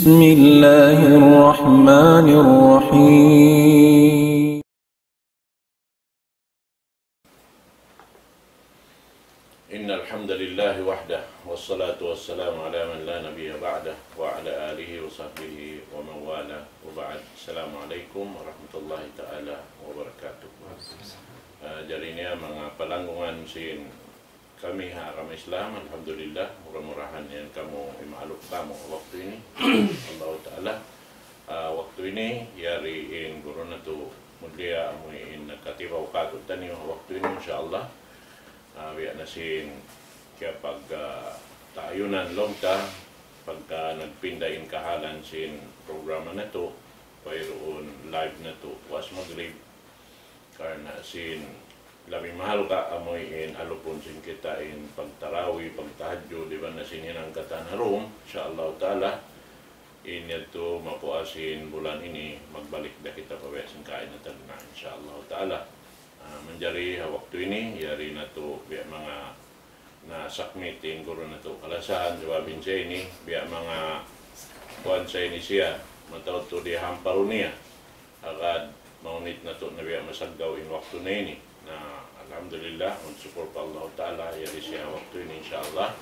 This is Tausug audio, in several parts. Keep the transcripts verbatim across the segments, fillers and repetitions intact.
بسم الله الرحمن الرحيم. إن الحمد لله وحده، والصلاة والسلام على من لا نبي بعده، وعلى آله وصحبه ومن والاه، وبعد. السلام عليكم ورحمة الله تعالى وبركاته. Ah, jari niya manga palanggungan sin kami ha agama Islam, alhamdulillah, mura-murahan yan kamu imaalup kamu waktu ini. Allah Ta'ala, ah, waktu ini, yari in guru natu' mulia amu in nakatibaw katu'taniyu waktu ini, insya Allah. Ah, biya' na sin kiyapag, ah, taayunan laung ta, pagka nagpinda in kahalan sin programa natu', wayruun live natu', puas Maghrib, karna' sin labi mahalga' amu in alupun sin kita in pagtarawi, pagtahajjud, iban na sin hinang katan ha room, insya Allah Ta'ala, in yadtu mapuas in bulan ini, magbalik da kita pa biya' sin kaina tagna', insya Allah Ta'ala. Ah, manjari ha waktu ini, yari natu' biya' manga na submit in guru natu' kalasahan, sabab in siya ini, biya' manga kuwan sa ini siya, mataud tuud di' hamparu niya. Agad maunit natu' na biya' masaggaw in waktu na ini. Na, alhamdulillah, magsukul pa Allah Ta'ala, yari siya waktu ini, insya Allah.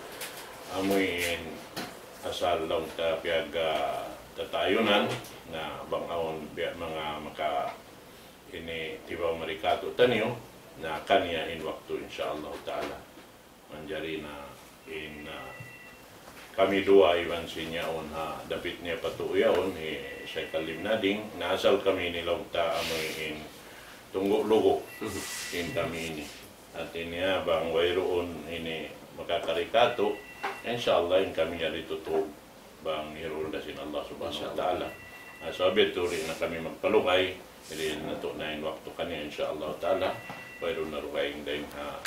Amu in asal laung ta piyag, ah, tataayunan, na bang awn biya' manga maka ini tibaw mari katu'taniyu, na kaniya in waktu, insya Allah Ta'ala. Manjari na in, ah, kami duwa iban sin yaun ha dapit niya pa tuu yaun, hi Shaykh Alim Nading, na asal kami ini laung ta amu in tunggu' lugu' in kami ini. Hati niya bang wayruun ini makakari katu', insya Allah in kami yari tutug bang hirul da sin Allah Subhanahu wa Ta'ala. Ah, so, biya' tuud na kami magpalugay, jadi natu' na in waktu kaniya, insya Allah Ta'ala, wayruun na dugaing dayn ha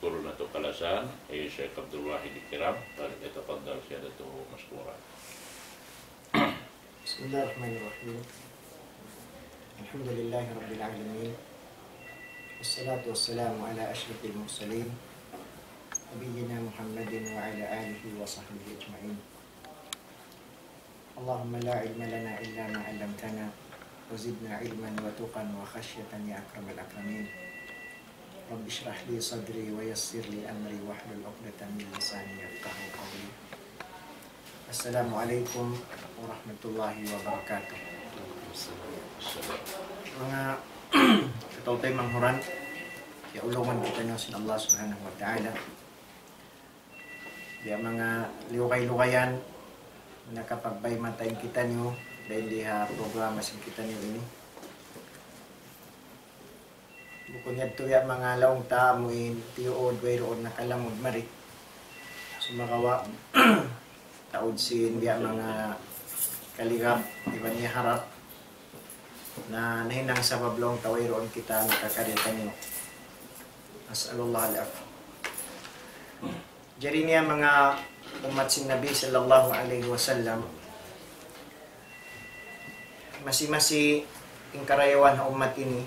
guru natu' kalasahan, hi Shaykh Abdul Wahid Kiram, فليتفضل سيادته مشكورا. بسم الله الرحمن الرحيم. الحمد لله رب العالمين. والصلاة والسلام على أشرف المرسلين نبينا محمد وعلى آله وصحبه أجمعين. اللهم لا علم لنا إلا ما علمتنا وزدنا علما وتقى وخشية يا أكرم الأكرمين. رب اشرح لي صدري ويسر لي أمري واحلل عقدة من لساني يفقهوا قولي. السلام عليكم ورحمة الله وبركاته. Manga kataw-taymanghuran, kiyaulungan kitaniyu sin Allah Subhanahu wa Ta'ala. Biya' manga lugay-lugayan, nakapagbay mata in kitaniyu, dayn di ha programa sin kitaniyu ini. Bukun yadtu biya' manga laung ta amu in tiyuud wayruun nakalamud mari. Sumagawa', taud sin biya' manga kaligap, iban niya harap, na nahinang sabab laung ta wayruun kita nakakari kaniyu. أسأل الله العفو. Jari niya manga ummat sin Nabi sallallahu alayhi wasallam, masi-masi in karayawan ha ummat ini,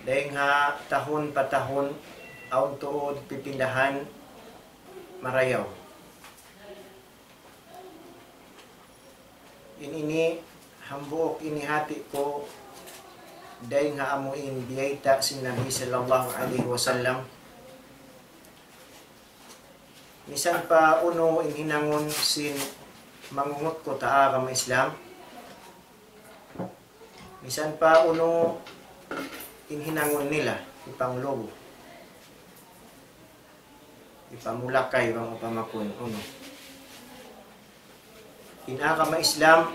dayng ha tahun pa tahun, awn tuud pipindahan marayaw. In ini hambuuk ini hati ku dayng ha amu in biyayta' sin Nabi sallallahu alayhi wasallam. Misan pa unu in hinangun sin mangungut ku ta agama Islam, misan pa unu in hinangun nila, hipanglubu, hipamulakay bang upama kun unu. In agama Islam,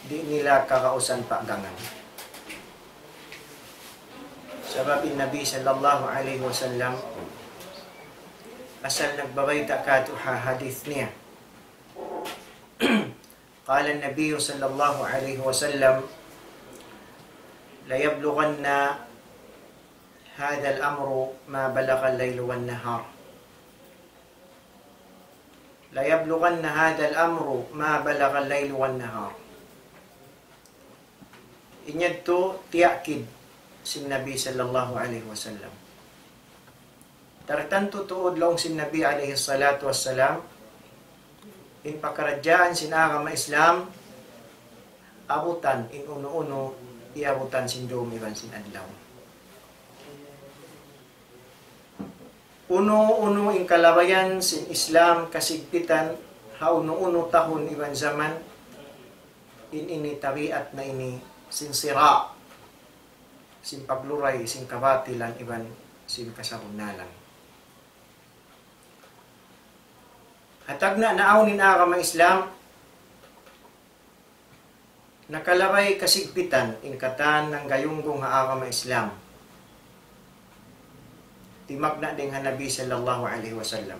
di' nila kagausan paggangan. Sabab in Nabi sallallahu alayhi wasallam, asal nagbabayta' katu' ha hadith niya. قال النبي صلى الله عليه وسلم: ليبلغن هذا الأمر ما بلغ الليل والنهار. ليبلغن هذا الأمر ما بلغ الليل والنهار. In yadtu tiyakid sin Nabi sallallahu alayhi wasallam. Tartantu tuud laung sin Nabi alayhi salatu wassalam, In pakaradjaan sin agama Islam, abutan in unu-unu, iyabutan sin dum iban sin adlaw. Unu-unu in kalabayan sin Islam kasigpitan, ha unu-unu tahun iban jaman, in ini tabiat na ini sin sira', sin pagluray, sin kabatilan iban sin kasabunnalan. Ha tagna' naawn in agama Islam, nakalabay kasigpitan in katan nanggayunggung ha agama Islam. Timagna' dayn ha Nabi sallallahu alayhi wasallam.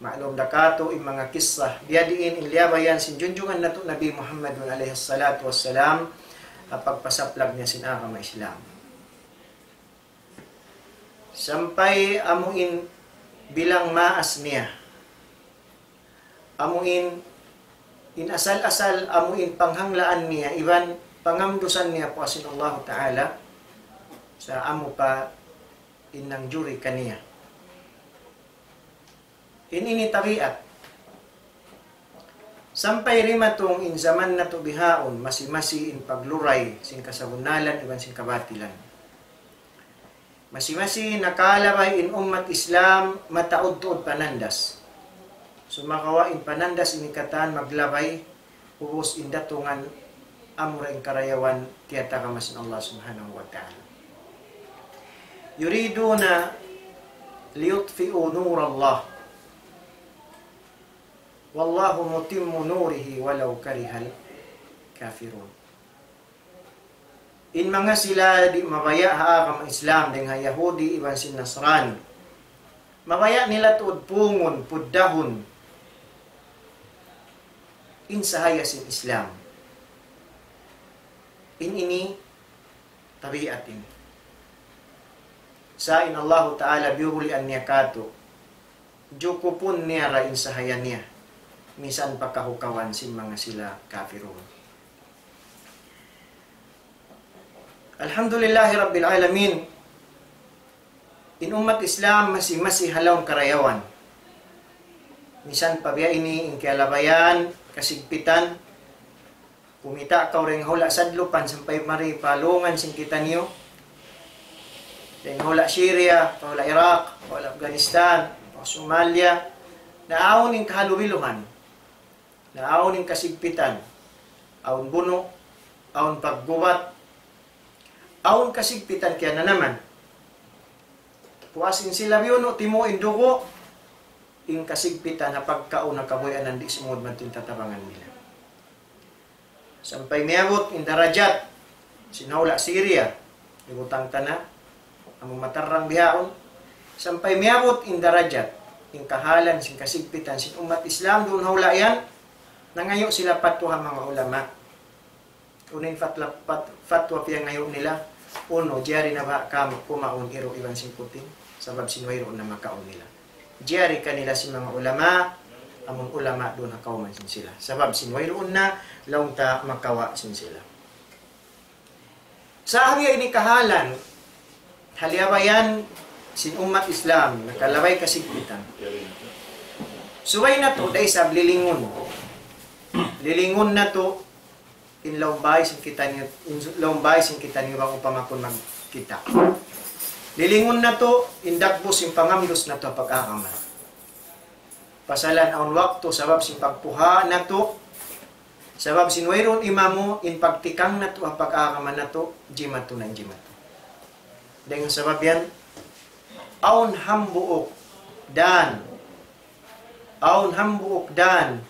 Ma'lum da katu' in manga kissa, biyadiin in liyabayan sin junjungan natu' Nabi Muhammadun alayhi salatu wassalam, ha pagpasaplag niya sin agama Islam. Sampay amu in bilang maas niya. Amu in, in asal-asal, amu in panghanglaan niya, iban pangamdusan niya pa sin Allahu Ta'ala, sa' amu pa in nangjuri kaniya. In ini tabiat. Sampay dimatung in jaman natu' bihaun, masi-masi in pagluray, sin kasabunnalan, iban sin kabatilan. Masi-masi nakalabay in ummat Islam mataud-tuud panandas. Sumagawa' in panandas ini katan maglabay, ubus in datungan amura in karayawan tiyatagama sin Allah Subhanahu wa Ta'ala. يريدون ليطفئوا نور الله والله متم نوره ولو كره الكافرون. In manga sila di' mabaya' ha agama Islam dayn ha Yahudi iban sin Nasrani. Mabaya' nila tuud pungun, puddahun, in sahaya sin Islam. In ini tabiat ini. Sa' in Allahu Ta'ala biyulian niya katu', jukupun niya ra in sahaya niya, misan pa kahukawan sin manga sila kafirun. Alhamdulillahi Rabbil Alamin. In ummat Islam masi-masi ha lawm karayawan. Misan pa biya' ini in kiyalabayan, kasigpitan, kumita' kaw dayn ha hula' sadlupan sampay mari pa lungan sin kitaniyu. Dayn ha hula' Syria, pa hula' Iraq, pa hula' Afghanistan, pa Somalia. Naawn in kahalubiluhan. Naawn in kasigpitan, awn bunu', awn paggubat, awn kasigpitan kiyananaman. Puas in sila biyunu' timu' in dugu', in kasigpitan ha pagkaun ha kabuhianan di' sumud madtu in tatabangan nila. Sampay miyabut in darajat sin hula' Syria, ibutang ta na, amu matarrang bihaun, sampay miyabut in darajat, in kahalan sin kasigpitan sin ummat Islam duun ha hula' yan, nangayu' sila patwa ha manga ulama. Unu in fatla-, fat-, fatwa piyangayu' nila, unu, jari na ba kamu kumaun iru' iban sin puting, sabab sin wayruun na makaun nila. Jari kanila sin manga ulama, amun ulama duun ha kawman sin sila. Sabab sin wayruun na, laung ta makawa' sin sila. Sa' ha biya' ini kahalan, ha liyabayan sin ummat Islam, nakalabay kasigpitan. Subay natu', da isab lilingun. Lilingun natu', in lawm bay sin kitaniyu, in lawm bay sin kitaniyu bang upama kunu' magkita'. Lilingun natu', in dagbus, in pangamdus natu' ha pag-agama. Pasalan awn waktu sabab sin pagpuha natu', sabab sin wayruun imamu, in pagtikang natu', ha pag-agama natu', jimatu na in jimatu. Dayn ha sabab yan, awn hambuuk dan, awn hambuuk dan,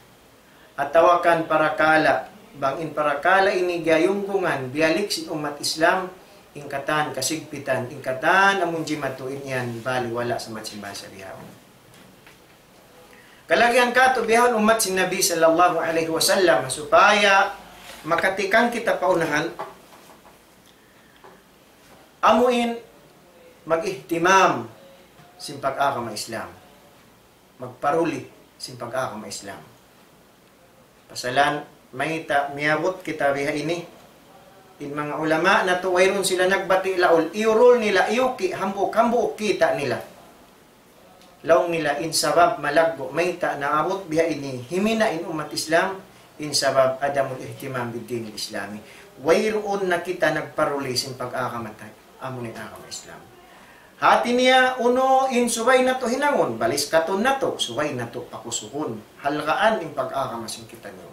atawa kan parakala', bang in parakala' ini gayunggungan, biyalik sin ummat Islam, in katan kasigpitan, in katan amun jimatu in yan, bali wala' sa' masimba sa' bihaun. Kalagihan katu' bihaun ummat sin Nabi sallallahu alayhi wasallam, supaya makatikang kita pa unahan, amu in mag-ihtimam sin pag-agama Islam. Magparuli sin pag-agama Islam. Pasalan, mayta' miyabut kita biha ini. In manga ulama natu' wayruun sila nagbati' laul, iyurul nila, iyuki', hambuuk-hambuuk kita' nila. Laung nila in sabab malaggu' mayta' naabut biya' ini himina' in ummat Islam, in sabab عدم الاهتمام بالدين الإسلامي. Wayruun na kita nagparuli sin pag-agama ta, amu in agama Islam. Hati niya, unu in subay natu' hinangun, baliskatun natu', subay natu' pakusugun, halgaan in pag-agama sin kitaniyu.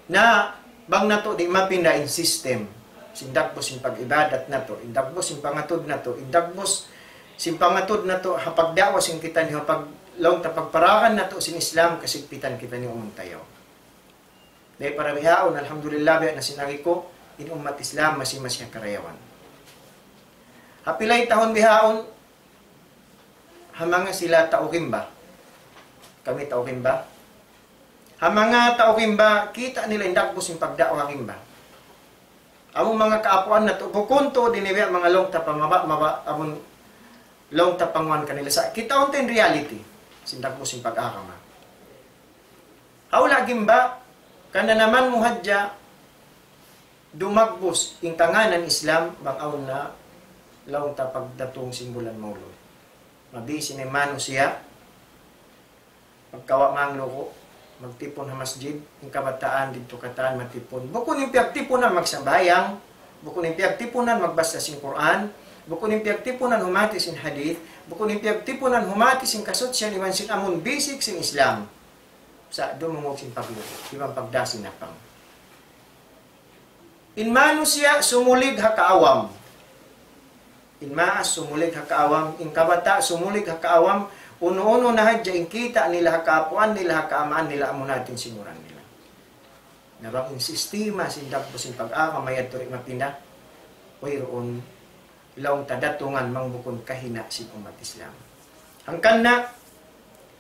Na bang natu' di' mapinda in system, sin dagbus sin pag-ibadat natu', in dagbus sin pangatud natu', in dagbus sin pangatud natu', ha pagda'wa sin kitaniyu, ha pag-, laung ta pagparagan natu' sin Islam, kasigpitan kitaniyu amun tayaw. Dayn para bihaun, alhamdulillah, biya' na sin agi ku, in ummat Islam masi-masi ha karayawan. Ha pilay tahun bihaun, ha manga sila tau gimba. Kami tau gimba. Ha manga tau gimba, kita' nila in dagbus sin pagda'wa gimba. Amu manga kaapuan natu', bukun tuud ini biya' manga laung ta pa maba'-maba', amun laung ta panguan kanila sa'. Kitaun ta in reality sin dagbus sin pag-agama. Hawla' gimba, kananaman mu hadja, dumagbus in kangānan Islam, bang awn na laung ta pagdatung sin bulan Maulud. Mabisi na in manusiya', magkawa' mangluku', magtipun ha masjid, in kabataan didtu katan matipun. Bukun in piyagtipunan magsambahayang, bukun in piyagtipunan magbasa sin Qur'an, bukun in piyagtipunan humati sin hadith, bukun in piyagtipunan humati sin kasuchian iban sin amun basic sin Islam. Sa' dumungug sin pagluku', iban pagdā sin napang. In manusiya' sumulig ha kaawam. In maas sumulig ha kaawam, in kabata' sumulig ha kaawam, unu-unu na hadja in kita' nila ha kaapuan nila, ha kaamaan nila, amu na in simuran nila. Na bang in sistema sin dagbus sin pag-agama yadtu di' mapinda, wayruun laung ta datungan bang bukun kahina' sin ummat Islam. Hangkan na,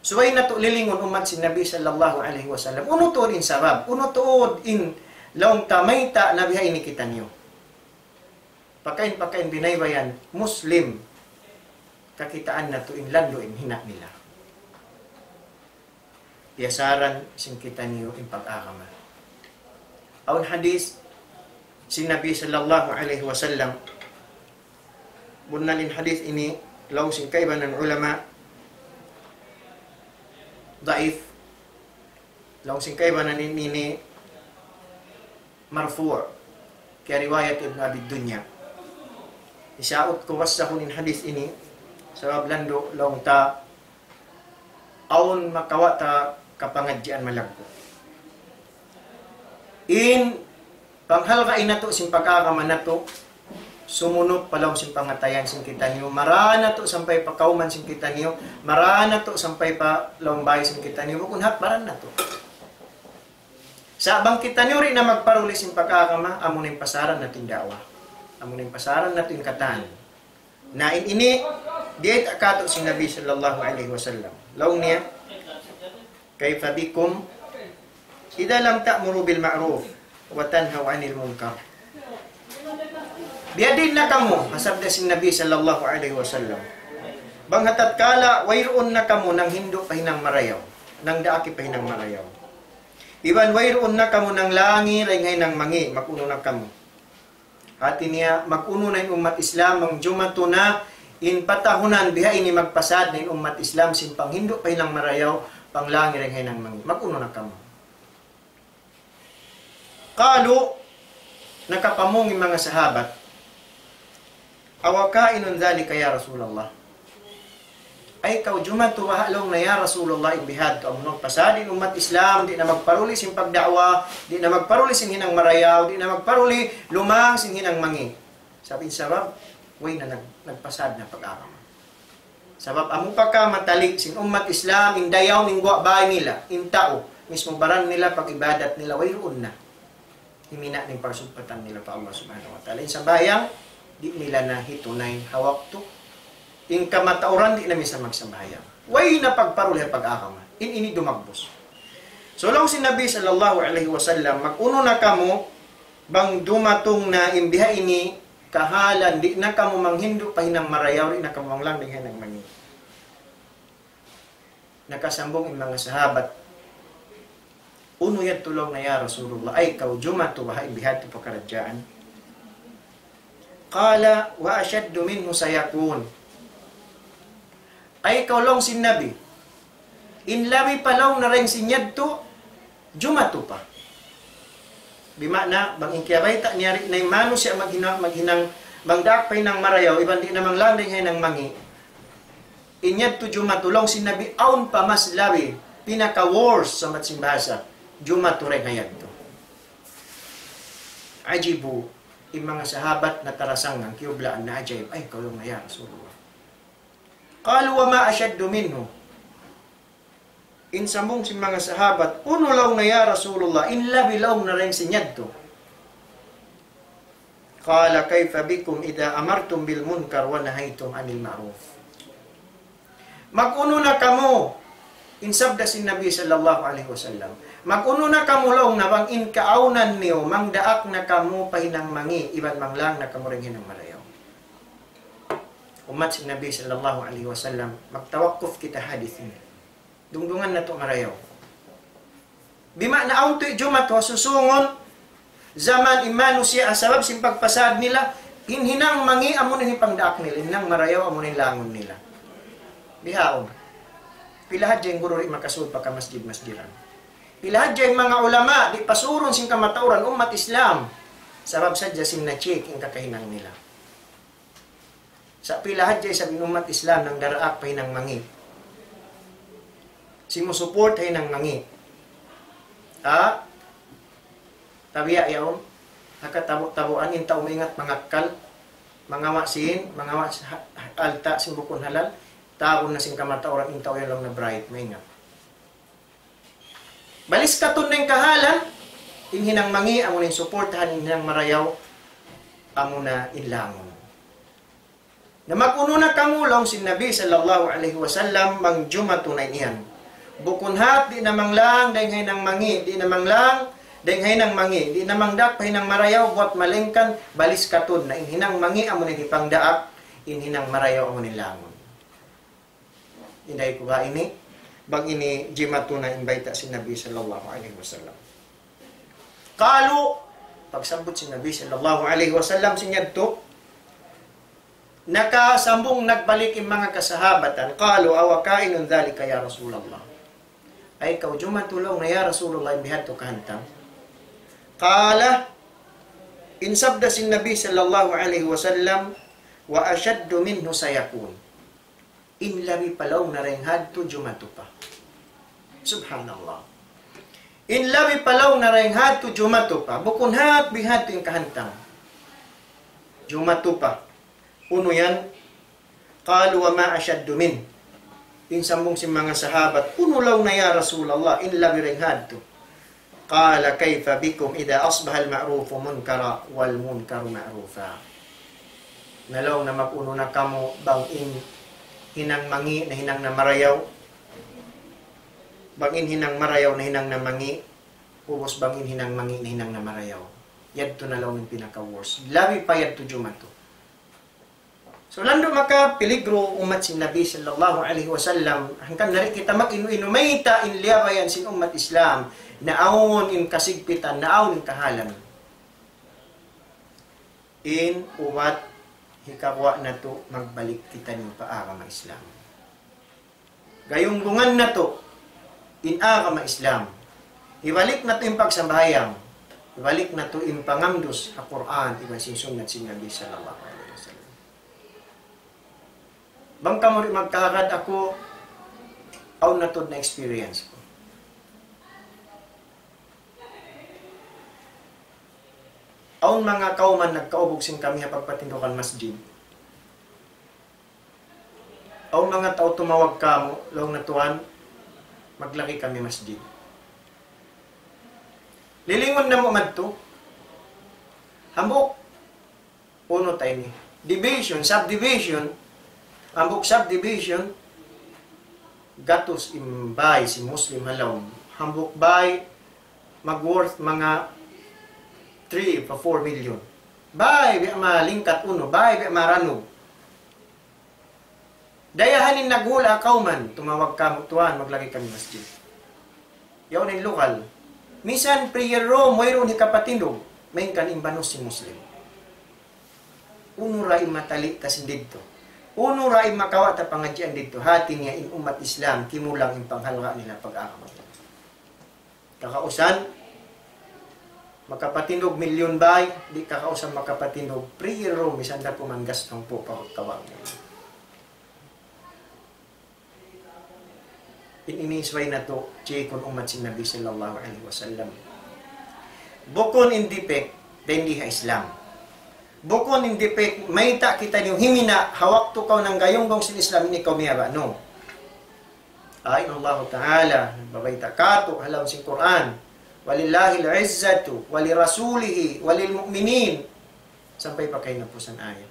subay natu' lilingun ummat sin Nabi sallallahu alayhi wasallam. Unu tuud in sabab, unu tuud in laung ta mayta' na biya' ini kitaniyu. Pakain-pakain binaybayan, Muslim, kakitaan natu' in landu' in hina' nila. Piyasaran sin kitaniyu in pag-agama. Awn hadith sin Nabi sallallahu alayhi wasallam, bunnal in hadith ini, laung sin kaibanan ulama, daif, laung sin kaibanan ini, ini marfu', kiyariwayat Ibn Abi Dunya. Hisaut ku wasahun in hadith ini, sabab landu' laung ta awn makawa' ta kapangadjian malaggu'. In panghalga' natu' sin pag-agama natu', sumunup pa lawm sin pangatayan sin kitaniyu, marā natu' sampay pa kawman sin kitaniyu, marā natu' sampay pa lawm bāy sin kitaniyu, bukun hat baran natu'. Sa' bang kitaniyu di' na magparuli sin pag-agama, amu na in pasaran natu' in da'wa. Amu na in pasaran natu' in katan. Na in ini, diyayta' katu' sin Nabi sallallahu alayhi wasallam. Laung niya, كيف بكم إذا لم تأمروا بالمعروف وتنهوا عن المنكر. Biyadiin na kamu, ha sabda sin Nabi sallallahu alayhi wasallam. Bang ha tatkala wayruun na kamu nanghindu' pa hinang marayaw, nangdaak pa hinang marayaw. Iban wayruun na kamu nanglāngi dayn ha hinang mangi', mag-unu na kamu. Hati niya, mag-unu na in ummat Islam, bang jumatu na in patahunan biha ini magpasad na in ummat Islam, sin panghindu' pa hinang marayaw, panglāngi dayn ha hinang mangi'. Mag-unu na kamu. قالوا, nakapamung in manga sahabat, أو كائن ذلك يا رسول الله. Ay, kaw jumatu baha' laung niya ya Rasulullah in bihadtu, amun magpasad in ummat Islam, di' na magparuli sin pagda'wa, di' na magparuli sin hinang marayaw, di' na magparuli lumang sin hinang mangi'. Sabab in sabab, way na nag-, nagpasad na pag-agama. Sabab amu pa ka matali' sin ummat Islam, in dayaw, in guwa' bāy nila, in tau, mismu baran nila, pag-ibadat nila, wayruun na. Himina' na in parsugpatan nila pa Allah Subhanahu wa Ta'ala. In sambahayang, di' nila na hitunay ha waktu. In kamatauran, di' na minsan magsambahayang. Way na pagparuli ha pag-agama. In ini dumagbus. So, laung sin Nabi sallallahu alayhi wasallam, mag-unu na kamu, bang dumatung na in biha ini, kahalan, di' na kamu manghindu' pa hinang marayaw, di' na kamu manglāng dayn ha hinang mangi'. Nakasambung in manga sahabat, unu yadtu laung niya ya Rasulullah, ay kaw jumatu baha' in bihadtu pakaradjaan. قال وأشد منه سيكون. Ay kaw laung sin Nabi, in labi pa laung na dayn sin yadtu, jumatu pa. Bima'na, bang in kiyabayta' niya ri na in manusiya' maghinang, maghinang, magdaak pa hinang marayaw, iban di' na manglang dayn ha hinang mangi'. In yadtu jumatu laung sin Nabi, awn pa mas labi, pinaka-worst sa mat sin bahasa, jumatu dayn ha yadtu. Ajibu, in manga sahabat natarasang, kiyublaan na ajaib, ay, kaw laung na ya Rasulullah. قالوا وما أشد منه. In sambung sin manga sahabat, unu laung na ya Rasulullah, in labi laung na dayn sin yadtu. قال كيف بكم إذا أمرتم بالمنكر ونهيتم عن المعروف. Mag-unu na kamu, in sabda sin Nabi sallallahu alayhi wasallam. Mag-unu na kamu laung na bang in kaawnan niyu, mangdaak na kamu pa hinang mangi', iban manglang na kamu dayn hinang marayaw. Ummat sin Nabi sallallahu alayhi wasallam, magtawakkuf kita hadith ini. Dungdungan natu' marayaw. Bima'na awn tuud jumatu ha susungun, jaman in manusiya' ha sabab sin pagpasad nila, in hinang mangi' amu na in hipangdaak nila, in hinang marayaw amu na in langun nila. Bihaun. Pila hadja in guru di' makasud pa kamasjid-masjidan. Pila hadja in manga ulama, di' pasurun sin kamatauran ummat Islam. Sabab sadja sin na-check in kakahinang nila. Sa' pila hadja isab in ummat Islam nagdaraak pa hinang mangi'. Simusupport ha hinang mangi'. Ha? Tabiya' yaun. Ha katabu'-tabuan in tau maingat mangakkal. Mangawa' sin, mangawa' sa-, ha-, alta' sin bukun halal. Tawagun na sin kamatauran in tau yan laung na bright, maingat. Baliskatun na in kahalan, in hinang mangi', amu na in suportahan, in hinang marayaw, amu na in langun. Na mag-unu na kamu laung sin Nabi sallallahu alayhi wasallam, bang jumatu na in yan. Bukun hat, di' na manglang, dayn ha hinang mangi', di' na manglang, dayn ha hinang mangi', di' na mangdaak pa hinang marayaw, buwat malaingkan, baliskatun na in hinang mangi', amu na in hipangdaak, in hinang marayaw, amu na in langun. Inday ku ba ini? Bang ini jimatu na in bayta' sin Nabi sallallahu alayhi wasallam. Qalu, pagsabbut sin Nabi sallallahu alayhi wasallam sin yadtu, nakasambung nagbalik in manga kasahabatan, qalu, awa kainun dhalika ya Rasulullah. Ay kaw jumatu laung na ya Rasulullah in bihadtu kahantang. Qala, in sabda sin Nabi sallallahu alayhi wasallam, wa ashaddu minhu sayakun. In labi pa laung na dayn hadtu jumatu pa. Subhanallah. In labi pa laung na dayn hadtu jumatu pa. Bukun hat bihadtu in kahantang. Jumatu pa. Unu yan? Qalu wa ma ashaddu min. In sambung sin manga sahabat, unu laung na ya Rasulullah, in labi dayn hadtu. قال كيف بكم إذا أصبح المعروف منكرا والمنكر معروفا. Na laung na mag-unu na kamu bang in hinang mangi' na hinang na marayaw. Bang in hinang marayaw na hinang na mangi'. Ubus bang in hinang mangi' na hinang na marayaw. Yadtu na laung in pinaka-worst. Labi pa yadtu jumatu. So, landu' makapiligru ummat sin Nabi sallallahu alayhi wasallam, hangkan na di' kita mag-inu-inu mayta' in liyabayan sin ummat Islam, na awn in kasigpitan, na awn in kahalan. In ubat hikaguwa' natu' magbalik kitaniyu pa agama Islam. Gayunggungan natu' in agama Islam. Hibalik natu' in pagsambahayang. Hibalik natu' in pangamdus ha Qur'an iban sin sunnat sin Nabi sallallahu alayhi wasallam. Bang kamu di' magkahagad aku, awn na tuud na experience ku. Awn manga kawman nagkaubug sin kami ha pagpatindugan masjid. Awn manga tau tumawag kāmu', laung na tuwan, maglaki kami masjid. Lilingun namu' madtu. Hambuuk, unu ta ini? Division, subdivision. Hambuuk subdivision, gatus in bāy sin Muslim ha lawm. Hambuuk bāy, mag-worth manga three pa four million. Bāy biya' malingkat unu, bāy biya' maranug. Dayahan in naghula' kawman, tumawag kāmu' tuwan, maglaki kami masjid. Yaun in lugal. Misan prayer room, wayruun hikapatindug, malayngkan in banus sin Muslim. Unu ra in matali' ta sin didtu. Unu ra in makawa' ta pangadjian didtu, hati niya in ummat Islam, kimulang in panghalga' nila pag-agama. Kakausan, makapatindug milyun bay, di' kakausan makapatindug prayer room, misan da kuman gastu hangpu' pa kawaun. In ini subay natu', jikun ummat sin Nabi sallallahu alayhi wasallam. Bukun in dipik, dayn di ha Islam. Bukun in dipik, mayta' kitaniyu himina', ha waktu kaw nanggayunggong sin Islam ini kaw miyaba', no. Ayn Allahu Ta'ala, nagbabayta' katu', ha lawm sin Qur'an. وَلِلَّهِ الْعِزَّةُ وَلِرَسُولِهِ وَلِلْمُؤْمِنِينَ. Sampay pa kahinapusan ayat.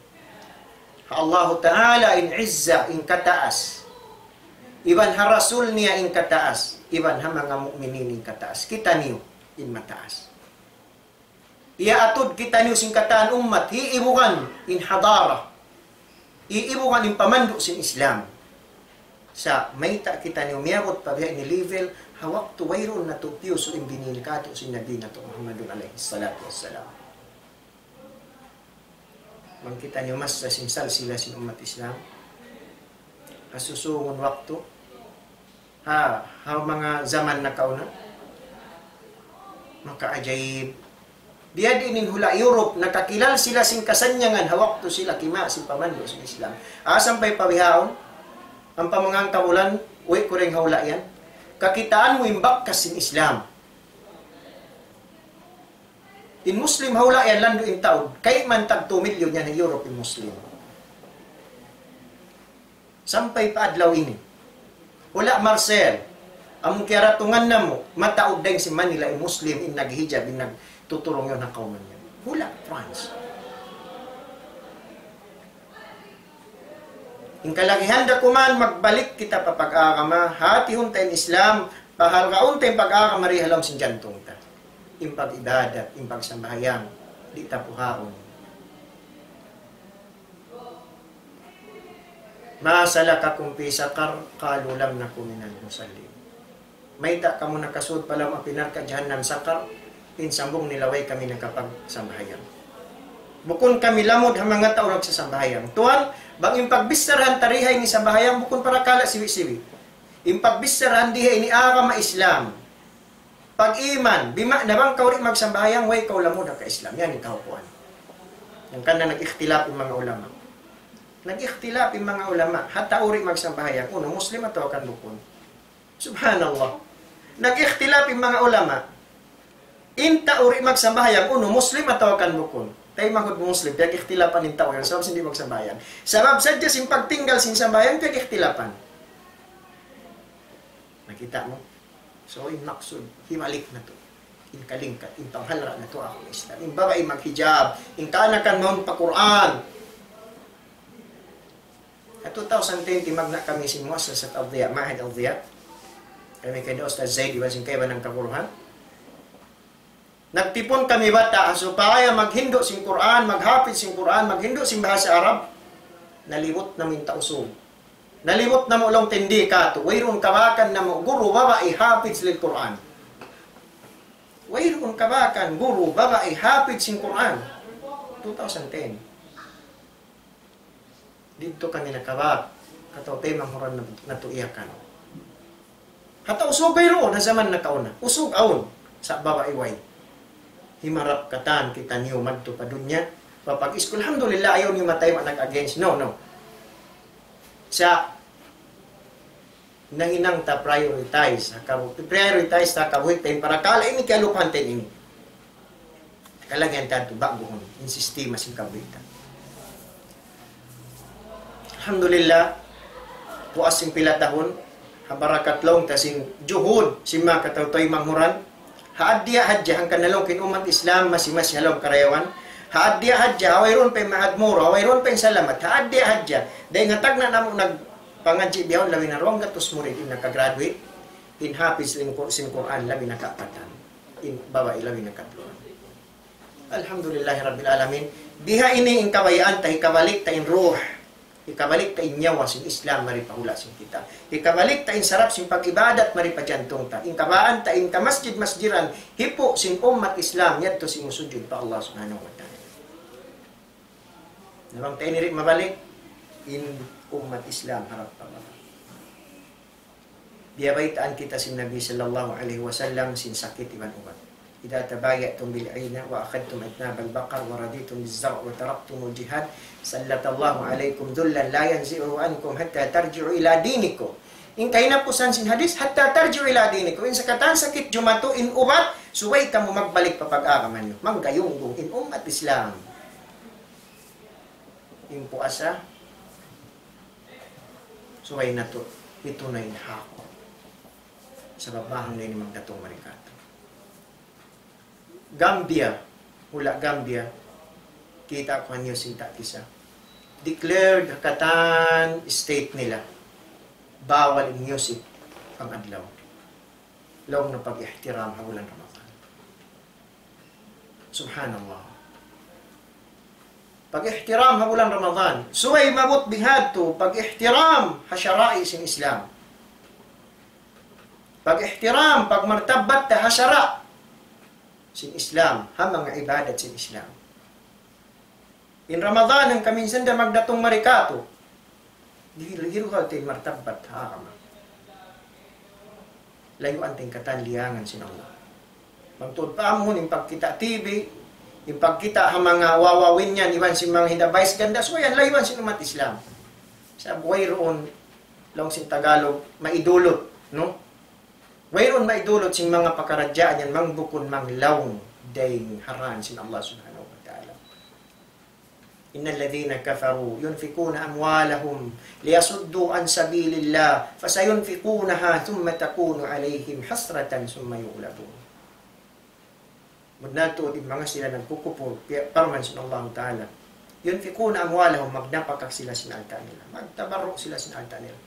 Ha Allahu Ta'ala in izza, in kataas. Iban ha Rasul niya in kataas. Iban ha manga mu'minin in kataas. Kitaniyu in mataas. Iyaatud kitaniyu sin katan ummat, hiibugan in hadara. Hiibugan in pamandu' sin Islam. Sa' mayta' kitaniyu miyabut pa biya' ini level, ha waktu wayruun natu' piyusu' in bini katu' sin Nabi natu' Muhammadun alayhi salatu wassalam. Bang kitaniyu massa sin salsila sin ummat Islam, ha susungun waktu, ha, ha manga jaman nakauna, makaajaib. Biya' diin in hula' Europe, nakakilal sila sin kasannyangan ha waktu sila kima' sin pamandu' sin Islam. Ah, sampay pa bihaun, ampa manga hangkabulan, uwi' ku dayn ha hula' yan. Kakitaan mu in bakas sin Islam. In Muslim ha hula' yan landu' in taud, kayman tag two million yan ha Europe in Muslim. Sampay pa adlaw ini. Hula' Marcel, amu kiyaratungan namu', mataud dayn sin Manila in Muslim, in naghijab, in nagtuturung yan ha kawman yan. Hula' France. In kalagihan da kuman, magbalik kita pa pag-agama, hatihun ta in Islam, pahalgaun ta in pag-agama di ha lawm sin jantung ta. In pag-ibadat, in pagsambahayang, di' ta puhaun. مَا سَلَكَكُمْ فِي سَقَرَ؟ قَالُوا لَمْ نَكُ مِنَ الْمُصَلِّينَ. Mayta' kamu nakasud pa lawm api narka' jahannam Saqar, in sambung nila way kami nakapagsambahayang. Bukun kami lamud ha manga tau nagsasambahayang. Tuwan, bang in pagbicharahan ta di ha ini sambahayang, bukun parakala' siwi'-siwi'. In pagbicharahan di ha ini agama Islam. Pag-iman, bima'na bang kaw di' magsambahayang, way kaw lamud ha ka-Islam. Yan in kahukuan. Hangkan na nag-ikhtilaf in manga ulama. Nag-ikhtilaf in manga ulama. Ha tau di' magsambahayang, unu, Muslim atawa kan bukun. Subhanallah. Nag-ikhtilaf in manga ulama. In tau di' magsambahayang, unu, Muslim atawa kan bukun. Taymanghud Muslim, piyag-ikhtilapan in tau yan, sabab sin di' magsambahayang. Sabab sadja sin pagtinggal sin sambahayang, piyag-ikhtilapan. Nakita' mu? So, in maksud, hibalik natu'. In kalingkat, in panghalga' natu' ha Islam. In babai maghijab, in kaanakan mawn pa Qur'an. Ha two thousand ten, timagna' kami sin Muassasat Al-Diya, Ma'had Al-Diya. Kami kay da Ustaz Zaid, iban sin kaibanan kaguruhan. Nagtipun kami bata' supaya maghindu' sin Qur'an, maghapid sin Qur'an, maghindu' sin bahasa Arab. Nalibut namu' in Tausug. Nalibut namu' laung ta in di katu'. Wayruun kabakan namu' guru babai hapid sin Qur'an. Wayruun kabakan guru babai hapid sin Qur'an. Two thousand ten. Didtu kami nakabak, atawa taymanghud natu' Yakan. Ha Tausug wayruun, ha jaman nakauna. Usug awn, sa' babai way. Himarap katan kitaniyu madtu pa dunya, papag-iskul. Alhamdulillah, ayaw niyu matay ma nag-against. No, no. Sa' nahinang ta prioritize, ha kabu-, prioritize ta kabuhi' ta in parakala' ini, kiyalupahan ta ini. Kalagihan ta tu ba'guhun in sistema sin kabuhi' ta. Alhamdulillah, puas sin pila tahun, ha barakat laung ta sin juhud sin manga kataw-taymanghuran, ha addiya hadja, hangkan na laung ku in ummat Islam masi-masi ha lawm karayawan, ha addiya hadja, ha wayruun pa in Ma'had Moro, ha wayruun pa in Salamat, ha addiya hadja, dayn ha tagna' namu' nagpangadji' bihaun labi na duwanggatus murid in nakagraduate, in hafiz sin Qur-, sin Qur'an labi na kaapatan, in babai labi na katluan. Alhamdulillahi Rabbil Alamin. Biha ini in kabayaan ta, hikabalik ta in ruh, hikabalik ta in nyawa sin Islam mari pa hula' sin kita. Hikabalik ta in sarap sin pag-ibadat mari pa jantung ta. In kabaan ta in kamasjid-masjiran, hipu' sin ummat Islam, yadtu sin musujud pa Allah Subhanahu wa Ta'ala. Na bang ta ini di' mabalik, in ummat Islam harap pa Allah. Biyabaytaan kita sin Nabi sallallahu alayhi wasallam sin sakit iban ubat. إذا تبايعتم بالعينة وأخذتم أذناب البقر ورضيتم بالزرع وتركتم الجهاد سلط الله عليكم ذلا لا ينزعه عنكم حتى ترجعوا إلى دينكم. In kahinapusan sin hadis, حتى ترجعوا إلى دينكم. In sakatan sakit jumatu, in ubat, subay kamu magbalik pa pag-agama niyu. Manggayungbung in ummat Islam. In puasa, subay natu' hitunay in hak. Sabab mahang na ini magdatung mari katu'. Gambia, hula' Gambia, kita' ku ha news in ta' kisa. Declared ha katan state nila, bawal in music pang-adlaw. Laung na pag-ihtiram ha bulan Ramadan. Subhanallah. Pag-ihtiram ha bulan Ramadan. Subay maabut bihadtu, pag-ihtiram ha sara'i sin Islam. Pag-ihtiram, pagmartabbat ta ha sara' sin Islam, ha manga ibadat sin Islam. In Ramadan, hangkan minsan da magdatung mari katu'. Di, di ruhal tin martabbat ha agama. Layuan tin katan liyangan sin Allah. Bang tuud pa amuhun in pagkita' T V, in pagkita' ha manga wawawin yan, iban sin manga hinda vice ganda, so yan, layuan sin ummat Islam. Sa' wayruun, laung sin Tagalog, maidulut, no? Wayruun maidulut sin manga pakaradjaan yan, bang bukun manglaung dayn ha dān sin Allah Subhanahu wa Ta'ala. إن الذين كفروا ينفقون أموالهم ليصدوا عن سبيل الله فسينفقونها ثم تكون عليهم حسرة ثم يغلبون. Bunnal tuud in manga sila nagkukupur, pi-, parman sin Allahu Ta'ala. ينفقون أموالهم, magnapaka sila sin alta' nila. Magtabarru' sila sin alta' nila.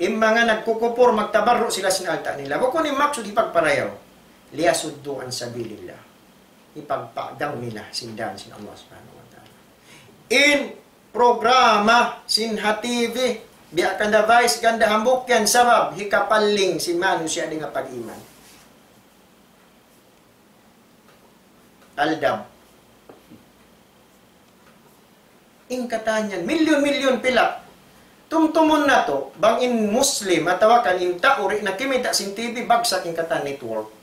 In manga nagkukupur, magtabarru' sila sin alta' nila. Bukun in maksud hipagparayaw. ليصدوا عن سبيل الله. Hipagpagang nila sin dān sin Allah Subhanahu wa Ta'ala. In programa sin ha T V, biya' kan da vice ganda hambuuk yan sabab hikapaling sin manusiya' dayn ha pag-iman. Aldab. In katan yan, milyun-milyun pila. Tumtumun natu', bang in Muslim, atawa kan in tau di' na kimita' sin T V, bagsak in katan network.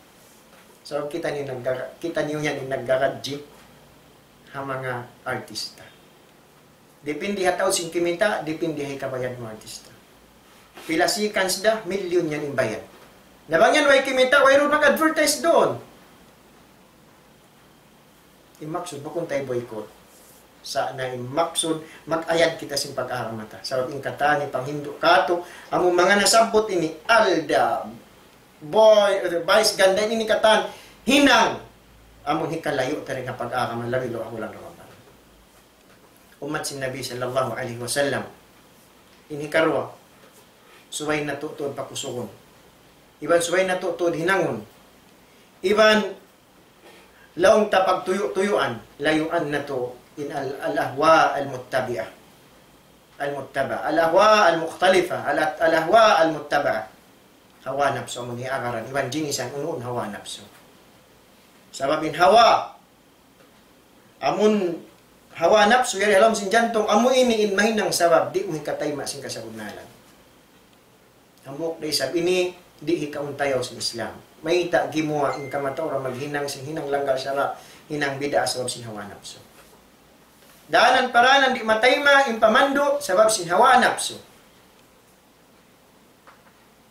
So, kita niyu nagga-, kita niyu yan in naggaradji ha manga artista. Depende ha tau sin kimita', depende ha hikabayad mu artista. Pila seconds da, milyun yan in bayad. Na bang yan way kimita', wayruun mag-advertise duun. In maksud, bukun ta boycott. Sa' na in maksud, mag-ayad kita sin pag-agama ta. Sabab in katan ini panghindu' katu', amu manga nasabbut ini, aldab, boy, vice ganda ini katan, hinang, amu hikalayu' ta dayn ha pag-agama, labi luwa bulan Ramadan. Ummat sin Nabi sallallahu alayhi wasallam. In hikaruwa, subay natu' tuud pakusugun. Iban subay natu' tuud hinangun. Iban laung ta pagtuyu'-tuyuan, layuan natu' in al-, الأهواء المتبعة. المتبعة. الأهواء المختلفة. Al-, الأهواء المتبعة. Hawa napsu amun hiagaran. Iban jinisan unu-unu hawa napsu. Sabab in hawa, amun hawa napsu yari ha lawm sin jantung, amu ini in mahinang sabab, di' mu hikatayma' sin kasabunnalan. Hambuuk da isab ini, di' hikauntayaw sin Islam. Mayta' gimuwa' in kamatauran maghinang sin hinang langgal sara', hinang bid'a sabab sin hawa napsu. Danan paranan di' matayma' in pamandu' sabab sin hawa napsu.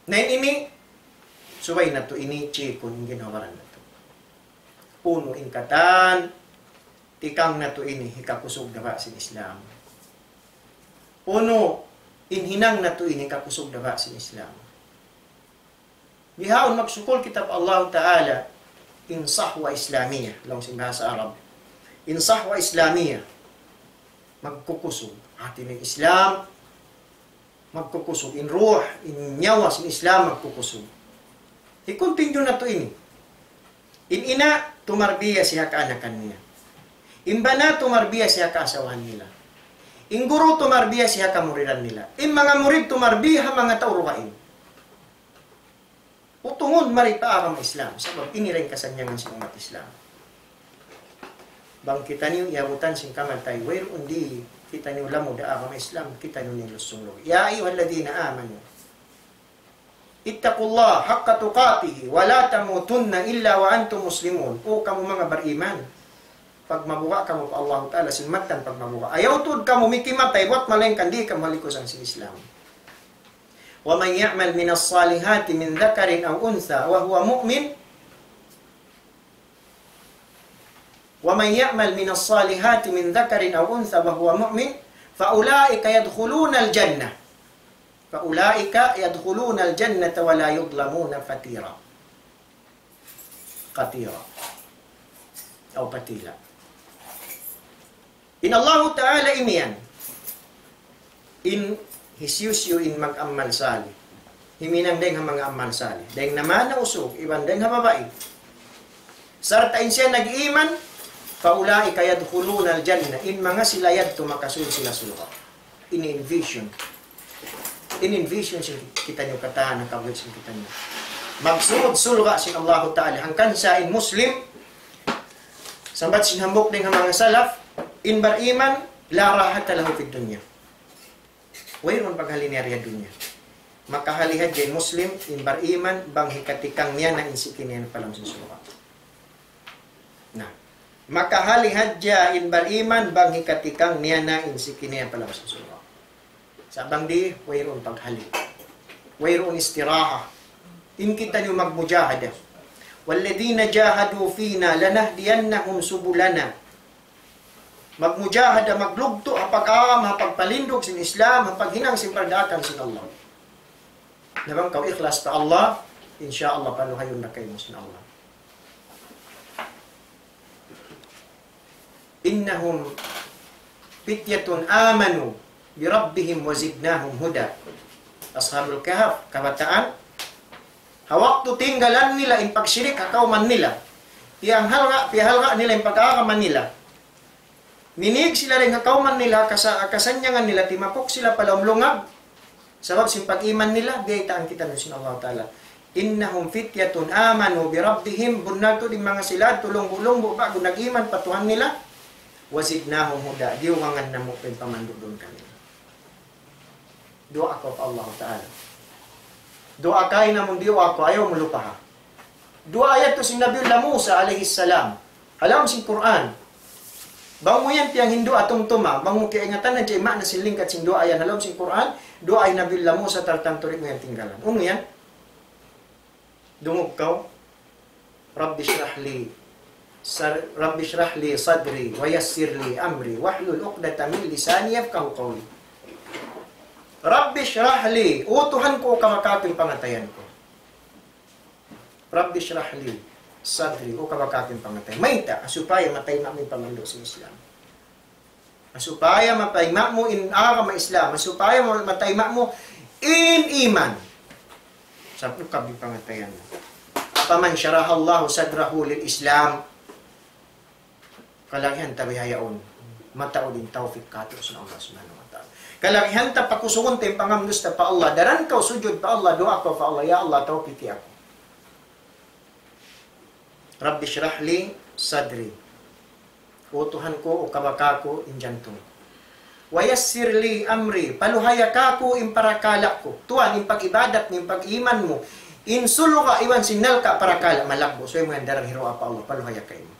Na ini, subay natu' ini chikun in ginhawa-baran natu'. Unu in katan, tikang natu' ini hikakusug da ba sin Islam. Unu in hinang natu' ini hikakusug da ba sin Islam. Bihaun magsukul kita pa Allah Ta'ala, in sahwa Islamiyah, laung sin bahasa Arab. In sahwa Islamiyah, magkukusug. Hati niya Islam, magkukusug. In ruh, in nyawa sin Islam magkukusug. I-continue natu' ini. In ina', tumarbiya siya ha kaanakan niya. In bana, tumarbiya siya ha kaasawahan nila. In guru, tumarbiya siya ha kamuridan nila. In manga murid, tumarbiya ha manga tau dugaing. Utungun mari pa agama Islam, sabab ini ra in kasannyangan sin ummat Islam. Bang kitaniyu iyabutan sin kamatay, wayruun di' Kitaniyu lamud ha agama Islam, kitaniyu in lusung lugi'. يا أيها الذين آمنوا اتقوا الله حق تقاته ولا تموتن إلا وأنتم مسلمون. O kamu manga bariman, pagmabuga' kamu pa Allahu Ta'ala sin mattan pagmabuga'. Ayaw tuud kamu mikimatay buwat malaingkan di' kamu ha likusan sin Islam. ومن يعمل من الصالحات من ذكر أو أنثى وهو مؤمن ومن يعمل من الصالحات من ذكر أو أنثى وهو مؤمن فأولئك يدخلون الجنة فأولئك يدخلون الجنة ولا يظلمون فتيرا. قتيرا. أو قتيلا. In Allahu Ta'ala imiyan, in hisiyu-siyu in mag-amal salih, himinang dayng ha manga amal salih, dayng ha manga usug, iban dayng ha babai, sarta' in siya nag-iman, فأولئك يدخلون الجنة, in manga sila yadtu makasud sila surga'. Ini in vision. Ini in vision sin kitaniyu katan, nakabuhi' sin kitaniyu. Maksud surga' sin Allahu Ta'ala. Hangkan sa in Muslim, sambat sin hambuuk dayng ha manga salaf, in bariman, لا راحة له في الدنيا. Wayruun paghali niya di ha dunya. Makahali hadja in Muslim, in bariman, bang hikatikang niya na in siki niya pa lawm sin surga'. Na, makahali hadja in bariman bang hikatikang niya na in siki niya pa lawm sin surga'. Sa' bang di', wayruun paghali. Wayruun istiraha. In kitaniyu magmujahada. والذين جاهدوا فينا لنهدينهم سبلنا. Magmujahada, maglugtu', ha pag-agama, ha pagpalindug sin Islam, ha paghinang sin pardaakan sin Allah. Na bang kaw ikhlas pa Allah, insya Allah paluhayun na kaymu sin Allah. إنهم فتية آمنوا بربهم وزدناهم هدى. Ashabul Kahf, kabataan. Ha waktu tinggalan nila in pagshirik ha kawman nila. Piyanghalga', piyahalga' nila in pag-agama nila. Minīg sila dayn ha kawman nila, kasa-, kasannyangan nila, timapuk sila pa lawm lungag. Sabab sin pag-iman nila, biyaytaan kitaniyu sin Allah Ta'ala. إنهم فتية آمنوا بربهم, bunnal tuud in manga sila, tulungbu'-lungbu' ba'gu nag-iman pa Tuhan nila. وزدناهم هدى, diyugangan namu' pa in pamandu' duun kanila. Duwaa kaw pa Allah Ta'ala. Duwaa kaw, in amun duwaa kaw, ayaw mu lupaha. Duwaa yadtu sin Nabiullah Musa alayhi salam. Ha lawm sin Qur'an. Bang mu yan tiyangin duwaa tumtuma, bang mu kiyaingatan na jay ma'na sin lingkat sin duwaa yan ha lawm sin Qur'an, duwaa hi Nabiullah Musa tartantu di' mu yan tinggalan. Unu yan? Dungug kaw. رب اشرح لي سر-، رب اشرح لي صدري ويسر لي أمري واحلل عقدة من لساني يفقهوا قولي. رب اشرح لي, O Tuhan ku, ukaba kāku' in pangatayan ku. رب اشرح لي صدري, ukaba kāku' in pangatayan. Mayta', supaya matayma' mu in pamandu' sin Islam. Supaya matayma' mu in agama Islam, supaya ma-, matayma' mu in iman. Sa' ukab in pangatayan mu. فمن شرح الله صدره للإسلام. Kalagihan ta bihaun. Mataud in tawfik kātu' sin Allah Subhanahu wa Ta'ala. Kalagihan ta pakusugun ta in pangamnus ta pa Allah. Daran kaw sujud pa Allah, duwaa kaw pa Allah, "Ya Allah, tawfiki aku." رب اشرح لي صدري. O Tuhan ku, ukaba kāku' in jantung ku. ويسر لي أمري. Paluhaya kāku' in parakala' ku. Tuwan, in pag-ibadat mu, in pag-iman mu. In surga' iban sin narka' parakala' malaggu'. Subay mu yan daran hiruwa pa Allah, paluhaya kaymu.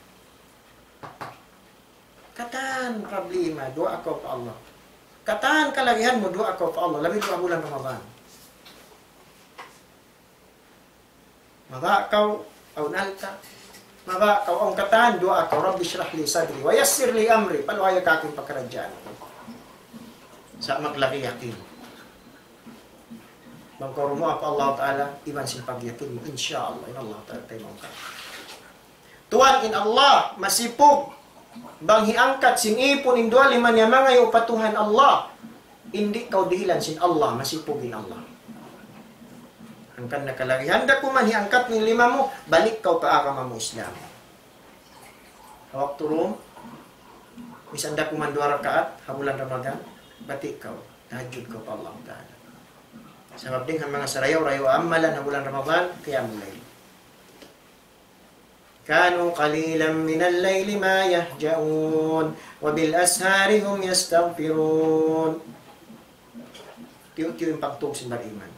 Katan problema, duwaa kaw pa Allah. Katan kalagihan mu, duwaa kaw pa Allah. Labi duwaa bulan Ramadan. Mabaya' kaw, awn alta'. Mabaya' kaw, awn katan, duwaa kaw, رب اشرح لي صدري ويسر لي أمري. Paluhaya kāku' in pakaradjaan. Sa' maglagi yakin. Bang kaw dumuwaa pa Allah Ta'ala, iban sin pagyakin mu, insya Allah, in Allah Ta'ala taymaun kaw. Tuwan, in Allah masipug. Bang hiangkat sin ipun in duwa lima niya mangayu' pa Tuhan Allah, di' kaw dihilan sin Allah, masipug in Allah. Hangkan na kalagihan da kuman hiangkat in lima mu, balik kaw pa agama mu Islam. Ha waktu dum, misan da kuman duwa rakaat, ha bulan Ramadan, bati' kaw, tahajjud kaw pa Allah Ta'ala. Sabab dayn ha manga sarayaw-rayaw amalan ha bulan Ramadan, qiyamul layl. كانوا قليلا من الليل ما يهجعون وبالأسحار هم يستغفرون. Tiyu'-tiyu' in pagtug sin bariman.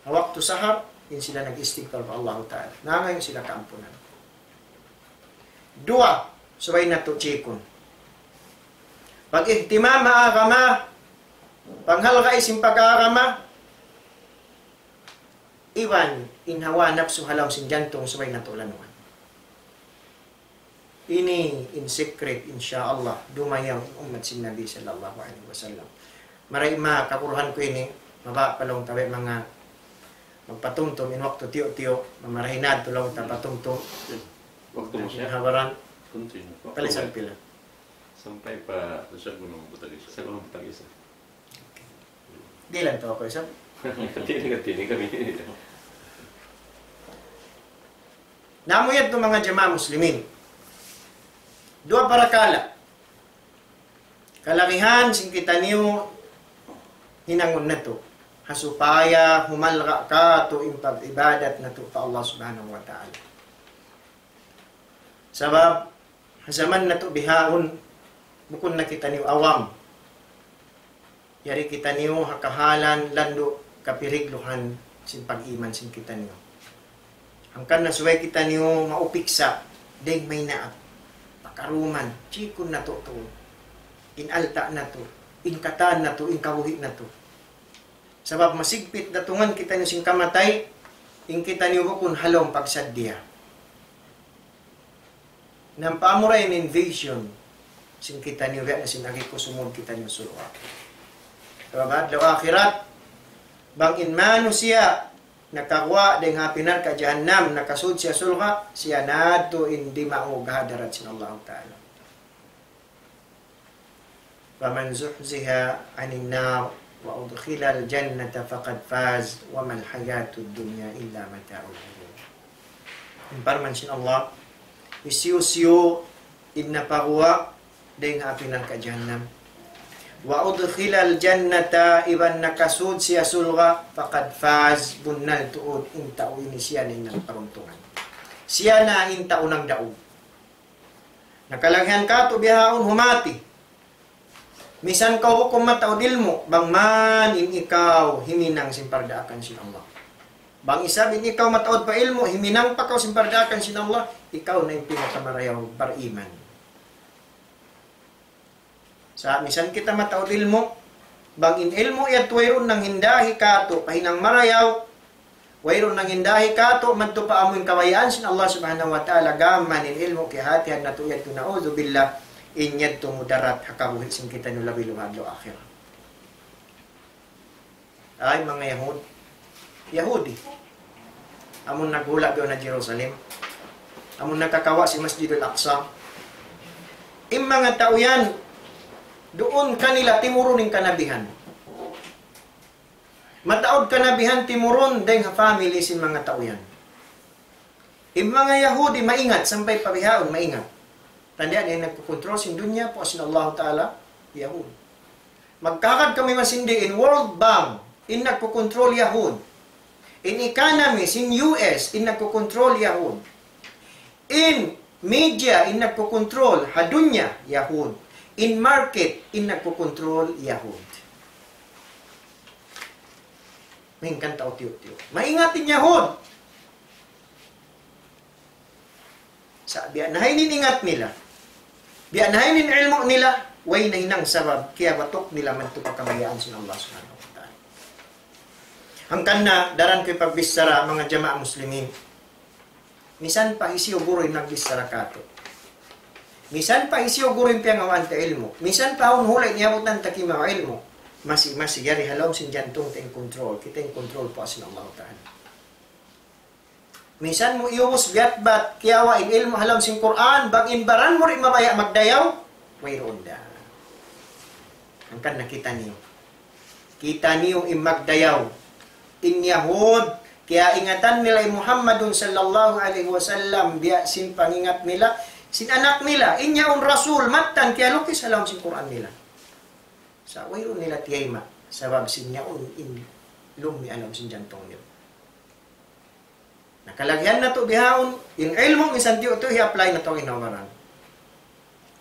Ha waktu sahar, in sila nag-istighfar pa Allahu Ta'ala. Nangayu' sila kaampunan. Duwa, subay natu' chikun. Pag-ihtimam ha agama, panghalga' sin pag-agama, iban in hawa napsu ha lawm sin jantung subay natu' lanuan. Ini in secret, insya Allah, dumayaw in ummat sin Nabi sallallahu alayhi wasallam. Marayaw makaguruhan ku ini, mabaya' pa laung ta biya' manga magpatumtum in waktu tiyu'-tiyu', mamarahi na tuud laung ta patumtum. Waktu mu siya? Habaran. Continue. Waktu pila? Sampay pa sa gunung Butagisa. Sa gunung Butagisa. Dihilan ta aku isab. Tini ka, tini kami. Na amu yadtu manga jamaa muslimin. Duwa parakala'. Kalagihan sin kitaniyu hinangun natu'. Ha supaya humalga' katu' in pag-ibadat natu' pa Allah Subhanahu wa Ta'ala. Sabab, ha jaman natu' bihaun, bukun na kitaniyu awam. Yari kitaniyu ha kahalan landu' kapirigluhan sin pag-iman sin kitaniyu. Hangkan na subay kitaniyu maupiksa, dayng maynaap, pakaruman, chikun natu' tuud. In alta' natu', in katan natu', in kabuhi' natu'. Sabab masigpit datungan kitaniyu sin kamatay, in kitaniyu bukun ha lawm pagsaddiya. Nampa amura in vision sin kitaniyu biya' na sin agi ku sumud kitaniyu surga'. Sabab adlaw akhirat, bang in manusiya' nakaguwa' dayng ha api narka' jahannam, nakasud siya surga', siya na yadtu in dimaug ha hadarat sin Allahu Ta'ala. فمن زحزح عن النار وأدخل الجنة فقد فاز وما الحياة الدنيا إلا متاع الغرور. In parman sin Allah, hisiyu-siyu in napaguwa' dayng ha api narka' jahannam. وأدخل الجنة, iban nakasud siya surga', فقد فاز, bunnal tuud in tau ini siya na in nagparuntungan. Siya na in tau nagdaug. Na kalagihan katu' bihaun humati. Misan kaw bukun mataud ilmu', bang man in ikaw himinang sin pardaakan sin Allah. Bang isab in ikaw mataud pa ilmu', himinang pa kaw sin pardaakan sin Allah, ikaw na in pinakamarayaw bariman. Sa' misan kita mataud ilmu', bang in ilmu' yadtu wayruun nanghindahi katu' pa hinang marayaw, wayruun nanghindahi katu' madtu pa amu in kabayaan sin Allah Subhanahu wa Ta'ala, gam man in ilmu' kiyahatihan natu' yadtu, na'udhubillah, in yadtu mudarat ha kabuhi' sin kitaniyu labi luha adlaw akhirat. Ay, manga Yahud. Yahudi. Amun naghula' biya' na Jerusalem. Amun nakakawa' sin Masjidul Aqsa. In manga tau yan, duun kanila timurun in kanabihan. Mataud kanabihan timurun dayng ha family sin manga tau yan. In manga Yahudi maingat, sampay pa bihaun maingat. Tanda' niya in nagkukontrol sin dunya, puas sin Allahu Ta'ala, Yahud. Magkahagad kami masindi in World Bank, in nagkukontrol Yahud. In economy sin U S, in nagkukontrol Yahud. In media, in nagkukontrol ha dunya, Yahud. In market, in nagkukontrol Yahud. Main kan tau tiyu'-tiyu'. Maingat in Yahud. Sa' biya' na ha ini in ingat nila. Biya' na ha ini in ilmu' nila, way nahinang sabab, kiyabatuk nila madtu pa kabayaan sin Allah Subhanahu wa Ta'ala. Hangkan na, daran ku pagbichara, manga jamaa muslimin. Misan pa hisiyu guru in nagbichara katu'. Misan pa hisiyu guru in piyangawaan ta ilmu'. Misan pa awn hula' in iyabutan ta kimawa' ilmu'. Masi-masi yari ha lawm sin jantung ta in control. Kita in control puas sin Allah Ta'ala. Misan mu iyubus biat-bat kiyawa' in ilmu' ha lawm sin Qur'an, bang in baran mu di' mabaya' magdayaw, wayruun da. Hangkan na kitaniyu. Kitaniyu in magdayaw. In Yahud, kiyaingatan nila in Muhammadun sallallahu alayhi wasallam, biya' sin pangingat nila, sin anak nila, in yaun Rasul, mattan kiyalukis ha lawm sin Qur'an nila. Sa' wayruun nila tiyayma', sabab sin yaun in lummi' ha lawm sin jantung nila. Na Kalagihan natu' bihaun, in ilmu' minsan tiyu'-tiyu' hi-apply natu' ha ginhawa-baran.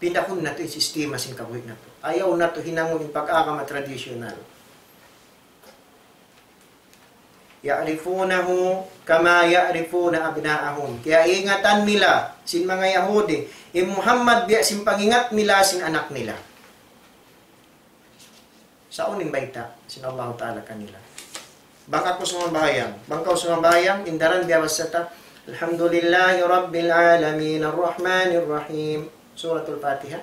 Pindahun natu' in sistema sin kabuhi' natu'. Ayaw natu' hinangun in pag-agama tradisyonal. يعرفونه كما يعرفون أبناءهم. Kiyaingatan nila sin manga Yahudi in Muhammad biya' sin pangingat nila sin anak nila. Sa' unu in bayta' sin Allahu Ta'ala kanila? Bang aku sumambahayang, bang kaw sumambahayang, in daran biya' basa ta, الحمد لله رب العالمين الرحمن الرحيم. Suratul Fatiha.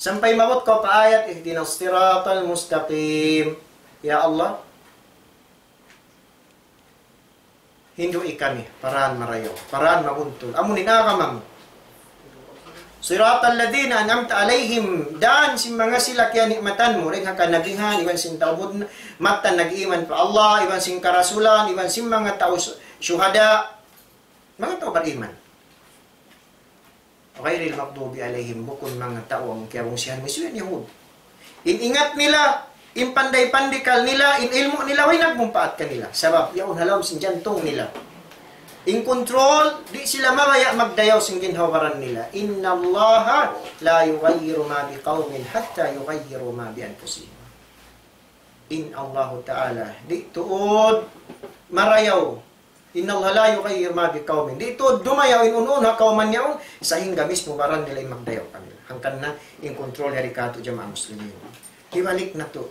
Sampay maabut kaw pa ayat, اهدنا الصراط المستقيم. Ya Allah, hindu'i kami pa dan marayaw, pa dan mabuntul. Amu in agama mu. صراط الذين أنعمت عليهم, dan sin manga sila kiyani'matan mu, dayn ha kanabihan, iban sin tau mudna, mattan nag-iman pa Allah, iban sin karasulan, iban sin manga tau su-, shuhada, manga tau bariman. غير المغضوب عليهم, bukun manga tau amu in kiyabungsihan mu, hisiyu yan? Yahud. In ingat nila, in panday pandikal nila, in ilmu' nila, way nagmumpaat kanila. Sabab, yaun ha lawm sin jantung nila. In control, di' sila mabaya' magdayaw sin ginhawa-baran nila. إن الله لا يغير ما بقوم حتى يغيروا ما بأنفسهم. In Allahu Ta'ala, di' tuud marayaw. إن الله لا يغير ما بقوم. Di' tuud dumayaw in unu-unu ha kawman yaun, sahingga mismu baran nila in magdayaw kanila. Hangkan na in control yari katu' jamaa muslimin. Hibalik natu'.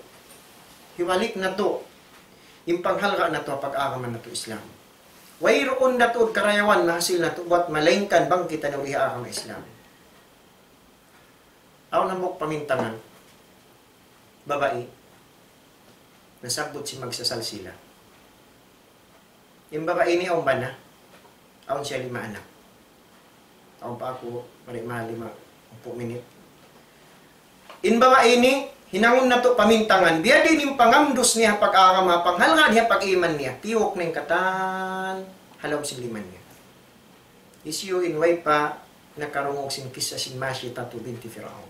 Hibalik natu'. In panghalga' natu' ha pag-agama natu' Islam. Wayruun natu' karayawan mahasil natu' buat malaingkan bang kita nuriha agama Islam. Awn hambuuk pamintangan, babai, nasabbut sin magsasalsila. In babai ini awn bana, awn siya lima anak. Awn pa aku, mari ma lima, hangpu' minit. In babai ini, hinangun natu' pamintangan, biya' diin in pangamdus niya ha pag-agama, panghalga' niya ha pag-iman niya, tiyuk na in katan, ha lawm sin lima niya. Hisiyu in way pa nakarungug sin kissa sin Mashitatu binti Fir'aun.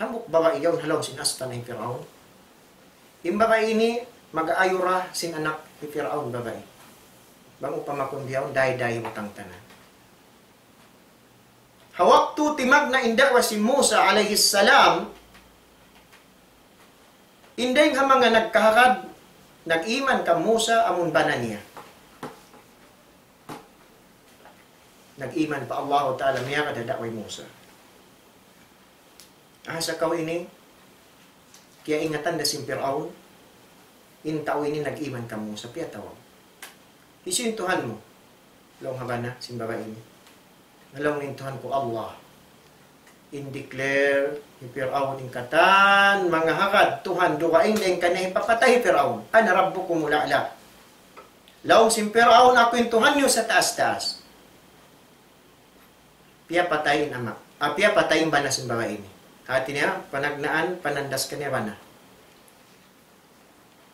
Hambuuk babai yaun ha lawm sin astana' hi Fir'aun. In babai ini mag-aayura sin anak hi Fir'aun babai. Bang upama kun bihaun, dahi-dahi butang tana. Ha waktu timagna' in da'wa sin Musa alayhi salam, in dayng ha manga nagkahagad, nag-iman kan Musa amun bana niya. Nag-iman pa Allahu Ta'ala, miyagad ha da'wa hi Musa. Asa kaw ini, kiyaingatan da sin Fir'aun, in tau ini nag-iman kan Musa, piyatawag. Hisiyu in Tuhan mu? Laung ha bana sin babai ini. Laung niya, in Tuhan ku Allah. In declare hi Fir'aun in katan manga hagad tuhan dugaing dayn kaniya, hipapatay hi Fir'aun. أنا ربكم الأعلى. Laung sin Fir'aun, aku in Tuhan niyu sataas-taas. Piyapatay in ama'. Ah, piyapatay in bana sin babai ini. Hati niya, panagnaan, panandas kaniya bana.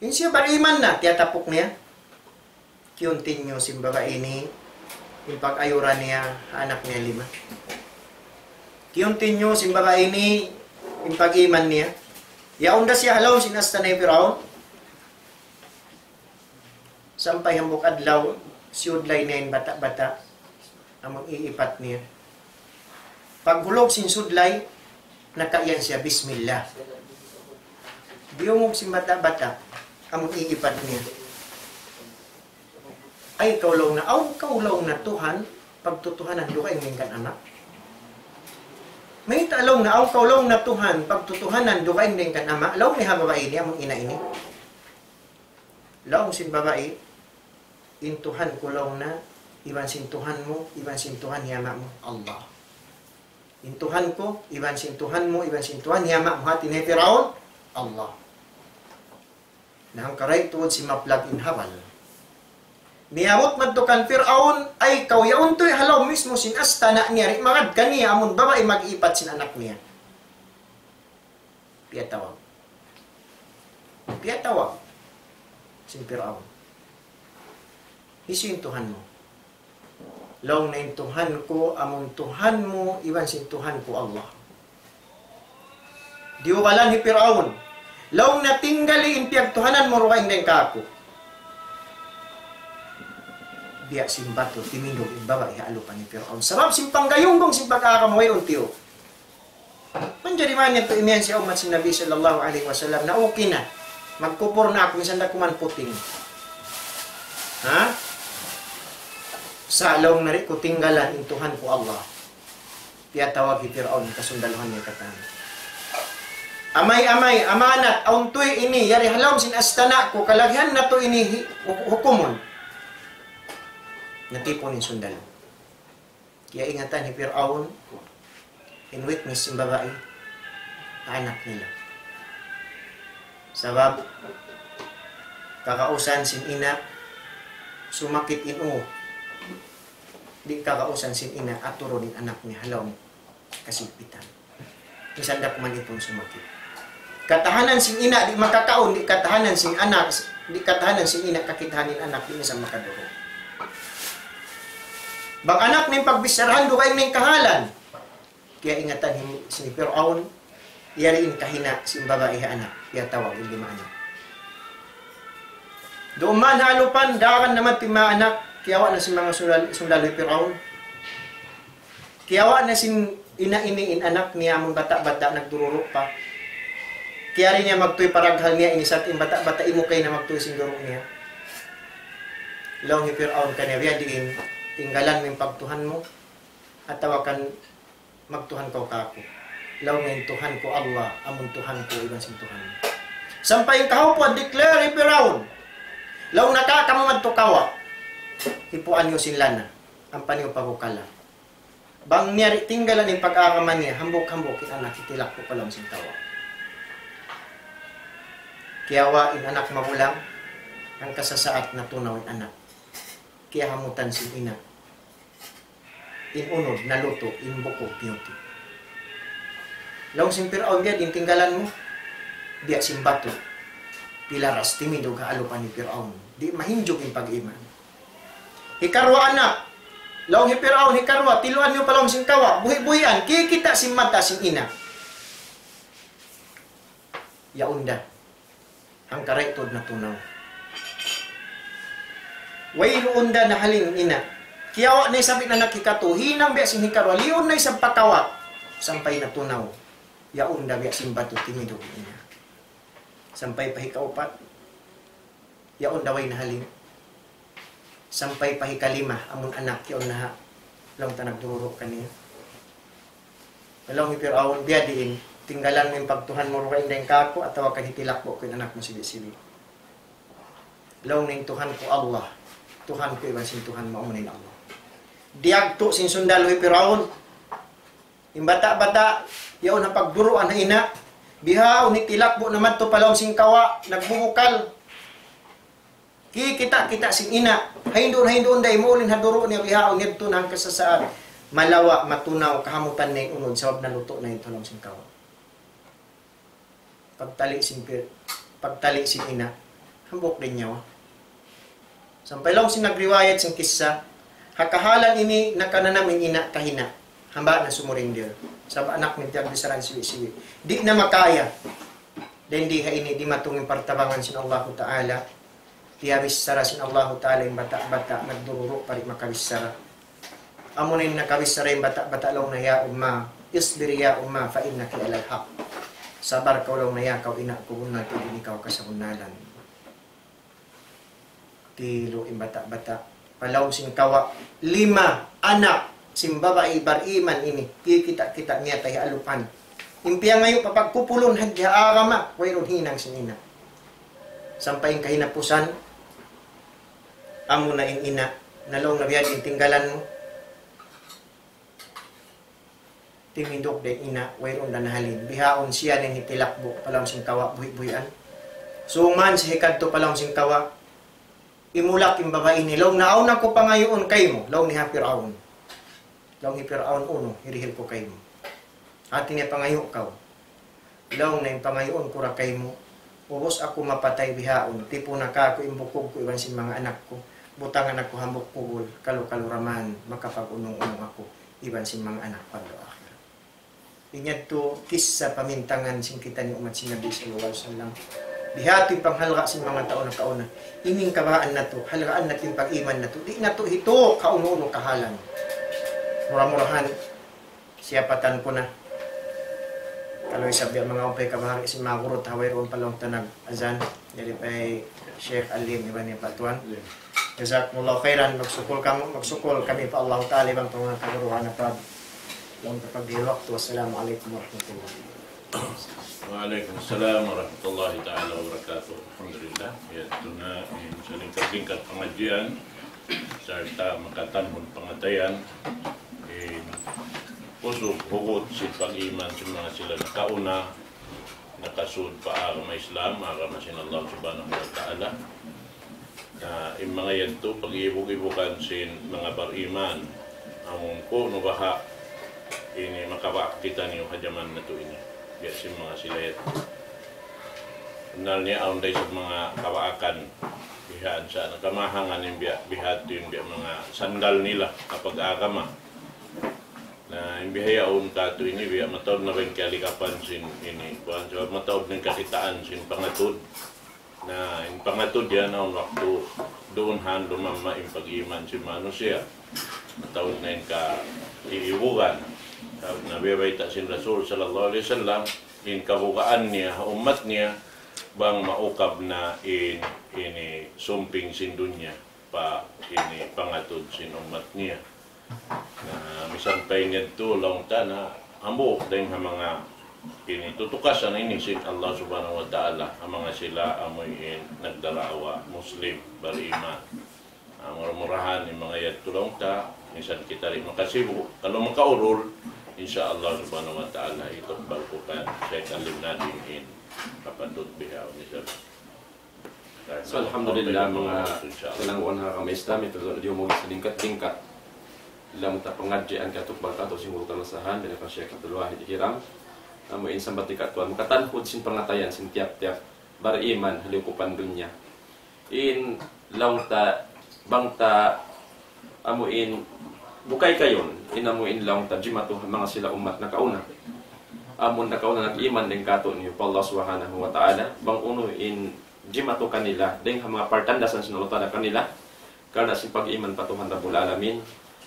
In siya bariman na, tiyatapuk niya. Kiyuntinyu sin babai ini, in pag-ayura niya, anak niya lima. Kiyuntinyu sin babai ini, in pag-iman niya. Yaun da siya ha lawm sin astana' hi Fir'aun. Sampay hambuuk adlaw, siyudlay niya in bata'-bata', amun iipat niya. Paghulug sin sudlay, nakaiyan siya, "Bismillah." Diyungug sin bata'-bata', amun iipat niya. "Ay, kaw," laung niya, "awn kaw," laung niya, "Tuhan, pagtutuhanan dugaing dayn kan ama'?" "Mayta'," laung niya, "awn kaw," laung niya, "Tuhan, pagtutuhanan dugaing dayn kan ama'?" Laung niya ha babai ini, amun ina' ini. Laung sin babai, "In Tuhan ku," laung niya, "iban sin Tuhan mu, iban sin Tuhan hi ama' mu, Allah. In Tuhan ku, iban sin Tuhan mu, iban sin Tuhan hi ama' mu," hati niya hi Fir'aun, Allah. Na hangkaray tuud sin maplag in habal. Miyabut madtu kan Fir'aun, "Ay, kaw yaun tuy ha lawm mismu sin astana' niya, di' magad kaniya amun babai mag-iipat sin anak niya." Piyatawag. Piyatawag sin Fir'aun. "Hisiyu in Tuhan mu?" Laung niya, "In Tuhan ku, amun Tuhan mu, iban sin Tuhan ku Allah." Diyugalan hi Fir'aun. Laung niya, "Tinggali in piyagtuhanan mu dugaing dayn kāku'." Biya' sin batu, timindug in babai ha alupan hi Pir'aun. Sabab sin panggayungbung sin pag-agama, wayruun tiyup. Manjari man yadtu imiyan sin ummat sin Nabi sallallahu alayhi wasallam na okay na. Magkupur na aku, minsan da kuman puting. Ha? Sa' laung niya di' ku tinggalan in Tuhan ku Allah. Piyatawag hi Pir'aun, kasundaluhan niya katan. Amay, amay, amanat, awn tuy ini, yari ha lawm sin astana' ku, kalagihan natu' ini hi-, hu-, hukumun. Natipun in sundalu. Kiyaingatan hi Pir'aun, in weakness sin babai, anak nila. Sabab, kakausan sin ina', sumakit in uu. Di' kakausan sin ina', aturun in anak niya ha lawm kasigpitan. Minsan da kuman ipun sumakit. Katahanan sin ina', di' makakaun, di' katahanan sin anak, di' katahanan sin ina', kakitahan in anak, di' minsan makaduru'. Bang anak niya in pagbicharahan, dugaing na in kahalan. Kiyaingatan hi, hi Pir'aun, yari in kahina' sin babai ha anak, piyatawag in lima anak. Duun man ha alupan, daran naman in manga anak, kiyawa' na sin manga sundal-, sundalu hi Pir'aun. Kiyawa' na sin ina' ini in anak niya amun bata'-bata' nagdururu' pa. Kiyari niya magtuy pa raghal niya ini sa' in bata'-bata' imukay na magtuy sin duru' niya. Laung hi Pir'aun kaniya, "Biya' diin, tinggalan mu in pagtuhan mu, atawa kan magtuhan kaw kāku'?" Laung niya, "In Tuhan ku Allah, amun Tuhan ku iban sin Tuhan mu." Sampay in kahaupuan, declare hi Pir'aun. Laung niya, "Kamu madtu kawa'. Hipuan niyu sin lana. Ampa niyu pabukala." Bang niya di' tinggalan in pag-agama niya, hambuuk-hambuuk in anak hitilak pa lawm sin kawa'. Kiyawa' in anak magulang, hangkasasaat natunaw in anak. Kiyahamutan sin ina'. In unud nalutu', in bukug piyuti'. Laung sin Pir'aun, "Biya' diin tinggalan mu?" "Biya' sin batu. Pilaras timindug ha alupan hi Pir'aun. Di' mahinjug in pag-iman." Hikaruwa anak. Laung hi Pir'aun, "Hikaruwa, tiluan niyu pa lawm sin kawa', buhi'-buhian, kikita' sin mata sin ina'." Yaun da. Hangkaray tuud natunaw. Wayruun da nahalin in ina'. Kiyawa' na isab in anak hikatu, hinang biya' sin hikaruwa, liun na isab pa kawa'. Sampay natunaw. Yaun da biya' sin batu timindug in ina'. Sampay pa hikaupat. Yaun da way nahalin. Sampay pa hikalima, amun anak yaun na ha lawm ta nagdururu' kaniya. Laung hi Pir'aun, "Biya' diin, tinggalan mu in pagtuhan mu dugaing dayn kāku', atawa kan hitilak ku in anak mu sibi'-sibi'?" Laung niya, "In Tuhan ku Allah, Tuhan ku iban sin Tuhan mu, amuna in Allah." Diyagtu' sin sundalu hi Pir'aun. In bata'-bata', yaun ha pagduruan ha ina', bihaun hitilak bu na madtu pa lawm sin kawa', nagbubukal. Kikita'-kita' sin ina', hainduun-hainduun da imuulin ha duru' niya, bihaun yadtu na hangkasasaat. Malawa', matunaw, kahamutan na in unud, sabab nalutu' na in tulung sin kawa'. Pagtali' sin pir-, pagtali' sin ina', hambuuk da in nyawa. Sampay laung sin nagriwayat sin kissa, ha kahalan ini nakananam in ina' kahina', hamba na sumuring diyal. Sabab anak niya piyagbicharahan siwi'-siwi'. Di' na makaya. Dayn di ha ini dimatung in partabangan sin Allahu Ta'ala. Piyabichara sin Allahu Ta'ala in bata'-bata' nagdururu' pa di' makabichara. Amuna in nakabichara in bata'-bata' laung niya, "يا أماه، اصبري يا أماه، فإنك على الحق." Sabar kaw laung niya, kaw ina' ku, bunnal tuud in ikaw kasabunnalan. Tilu' in bata'-bata'. Pa lawm sin kawa', lima anak sin babai bariman ini. Kikita'-kita' niya tahi alupan. In piyangayu' pa pagkupulun hadja agama, wayruun hinang sin ina'. Sampay in kahinapusan, amuna in ina', na laung niya, "Biya' diin tinggalan mu?" Timindug da in ina', wayruun da nahalin. Bihaun siya na in hitilak bu pa lawm sin kawa', buhi'-buhian. Sūng man siya hikadtu pa lawm sin kawa', imulak in babai ini, laung niya, "Awn aku pangayuun kaymu," laung niya ha Pir'aun. Laung hi Pir'aun, "Unu, hirihil ku kaymu?" "Hati niya pangayu' kaw." Laung niya, "In pangayuun ku ra kaymu, ubus aku mapatay bihaun, tipuna kāku' in bukug ku iban sin manga anak ku, butangan aku hambuuk kubul, kalu-kalu ra man makapag-unung-unung aku iban sin manga anak ku adlaw akhirat." In yadtu kissa pamintangan sin kitaniyu ummat sin Nabi sallallahu alayhi wasallam. Biya' ha yan in panghalga' sin manga tau nakauna. Ini in kabayaan natu', halgaan natu' in pag-iman natu'. Di' natu' hitu' kaunu-unu kahalan. Mura-murahan, siyapatan ku na. Kalu isab biya' manga upay kabahagi' sin manga guru ta ha wayruun pa laung ta nag-azan. Jari pa hi Sheikh Alim iban hi Pa Tuan. جزاكم الله خيرا. Magsukul kamu, magsukul kami pa Allah Ta'ala iban pa manga kaguruhan natu'. Laung ta pagdihil waktu. Wassalamu alaykum warahmatullahi. وعليكم السلام ورحمة الله تعالى وبركاته. Alhamdulillah. Yadtu na in salingkat-lingkat pangadjian sarta' makatanhud pangatayan in usug hugut sin pag-iman sin manga sila nakauna, nakasud pa agama Islam, agama sin Allah Subhanahu wa Ta'ala. Na in manga yadtu, pag-iibug-ibugan sin manga bariman, amun kunu' baha' ini makabaak kitaniyu ha jaman natu' ini. Biya' sin manga sila yadtu. Bunnal niya awn da isab manga kabaakan, bihaan sa nakamahangan in biya', biya' hādtu in biya' manga sandal nila ha pag-agama. Na in bihaun katu' ini biya' mataud na ba in kalikapan sin ini, kuwan, sabab mataud na in kakitaan sin pangatud. Na in pangatud yan awn waktu duun han lumamma in pag-iman sin manusiya'. Mataud na in kaiibugan. Sabab nabayta' sin Rasul sallallahu alayhi wasallam, in kabugaan niya ha ummat niya, bang maukab na in ini sumping sin dunya pa ini pangatud sin ummat niya. Na misan pa in yadtu laung ta na hambuuk dayn ha manga ini tutukasan ini sin Allah Subhanahu wa Ta'ala, ha manga sila amuin nagdarawa Muslim, bariman. Ah, mura-murahan in manga yadtu laung ta, misan kita di' makasibu', kalu makaurul, insya Allah Subhanahu wa Ta'ala, itukbal ku kan Shaykh Alim Nadim in kapatut bihaun isab. So, alhamdulillah, manga talangguan ha agama Islam, yadtu na diyungug sin lingkat-lingkat. Laung ta pangadjian katukbal katu' sin guru kalasahan, biya' kan Shaykh Abdul Wahid Hiram. Amu in sambat di katuan, makatanhud sin pangatayan, sin tiyap-tiyap bariman, ha liyukupan dunya. In laung ta, bang ta, amu in, bukay kayun, in amu in laung ta, jimatu manga sila ummat nakauna. Amun nakauna nag-iman dayn kātu'niyu pa Allah Subhanahu wa Ta'ala, bang unu in jimatu kanila, dayn ha manga partandasan sin Allah Ta'ala kanila, karna' sin pag-iman pa Tuhan Rabbul Alamin.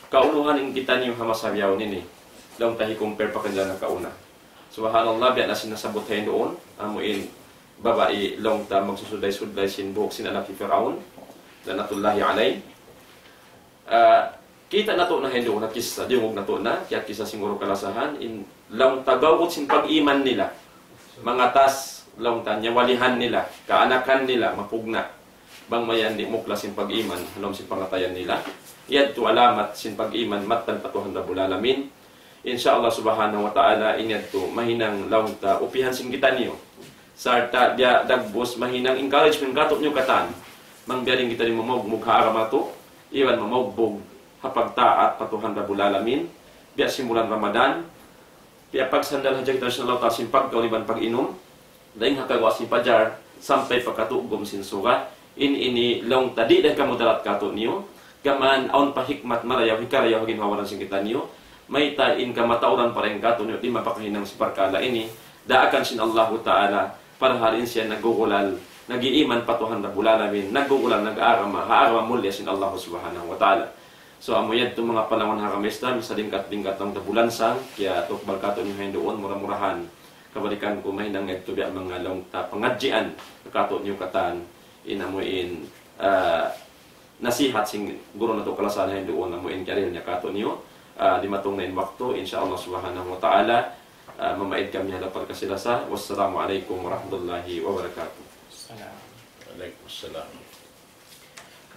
Kaunuhan in kitaniyu ha masa bihaun ini, laung ta hi-compare pa kanila nakauna. Subhanallah, biya' na sin nasabbut ha yan duun, amu in babai laung ta magsusudlay-sudlay sin buhuk sin anak hi Firaun, lanatullahi alayh. Ah, kita' natu' na hindu na kissa, diyungug natu' na, kiyakissa sin guru kalasahan, in laung ta gawgut sin pag-iman nila. Mangatas, laung ta nyawalihan nila, kaanakan nila, mapugna'. Bang mayan di' muklas sin pag-iman, ha lawm sin pangatayan nila. Yadtu alamat sin pag-iman, mattan pa Tuhan Rabbul Alamin. Insya Allah Subhanahu wa Ta'ala, in yadtu, mahinang laung ta, upihan sin kitaniyu. Sarta' biya' dagbus mahinang encouragement kātu'niyu katan. Bang biya' diin kitaniyu mamaugbug ha agama natu', iban mamaugbug ha pagtaat pa Tuhan Rabbul Alamin. Biya' sin bulan Ramadan, biya' pagsandal hadja kita sin Allah Ta'ala sin pagkaun iban pag-inum. Dayn ha kaguwa' sin pajar, sampay pa katugum sin suga. In ini laung ta di' da kamudarat kātu'niyu. Gam awn pa hikmat marayaw, hikarayaw ha ginhawa-baran sin kitaniyu. Mayta' in kamatauran pa dayn kātu'niyu, di' mapakahinang sin parkala' ini. Daakan sin Allahu Ta'ala, parhal in siya naggugulal, nag-iiman pa Tuhan Rabbul Alamin, naggugulal, nag-agama, ha agama mulliya sin Allahu Subhanahu wa Ta'ala. So, amu yadtu manga palangun ha agama Islam, salingkat-lingkat laung ta bulansang, kiyatukbal kātu'niyu hinduun, mura-murahan. Kabalikan ku mahinang yadtu biya' manga laung ta pangadjian kātu'niyu katan, in amu in, ah, nasihat sin guru natu' kalasahan hinduun amu in kiyarihil niya kātu'niyu, ah, dimatung na in waktu, insya Allah Subhanahu wa Ta'ala, ah, mamaid kami ha lapal kasi-lasa. Wassalamu alaykum warahmatullahi wabarakatuh. Salam. Alaykum salam.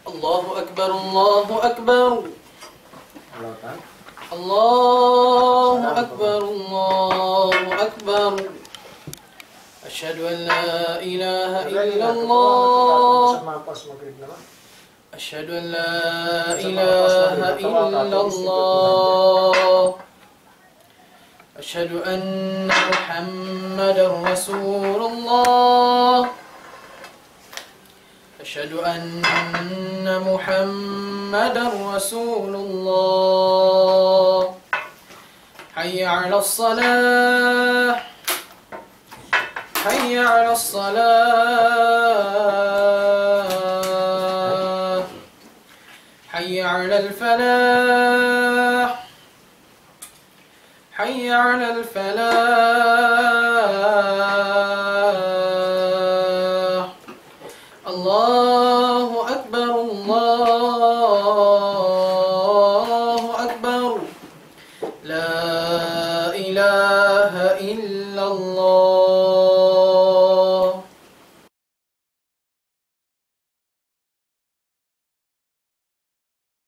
الله أكبر، الله أكبر. الله أكبر، الله أكبر. أشهد أن لا إله إلا الله. أشهد أن لا إله إلا الله. أشهد أن محمدا رسول الله. أشهد أن محمدا رسول الله. حي على الصلاة. حي على الصلاة. حي على الفلاح. حي على الفلاح. الله أكبر، الله أكبر. لا إله إلا الله.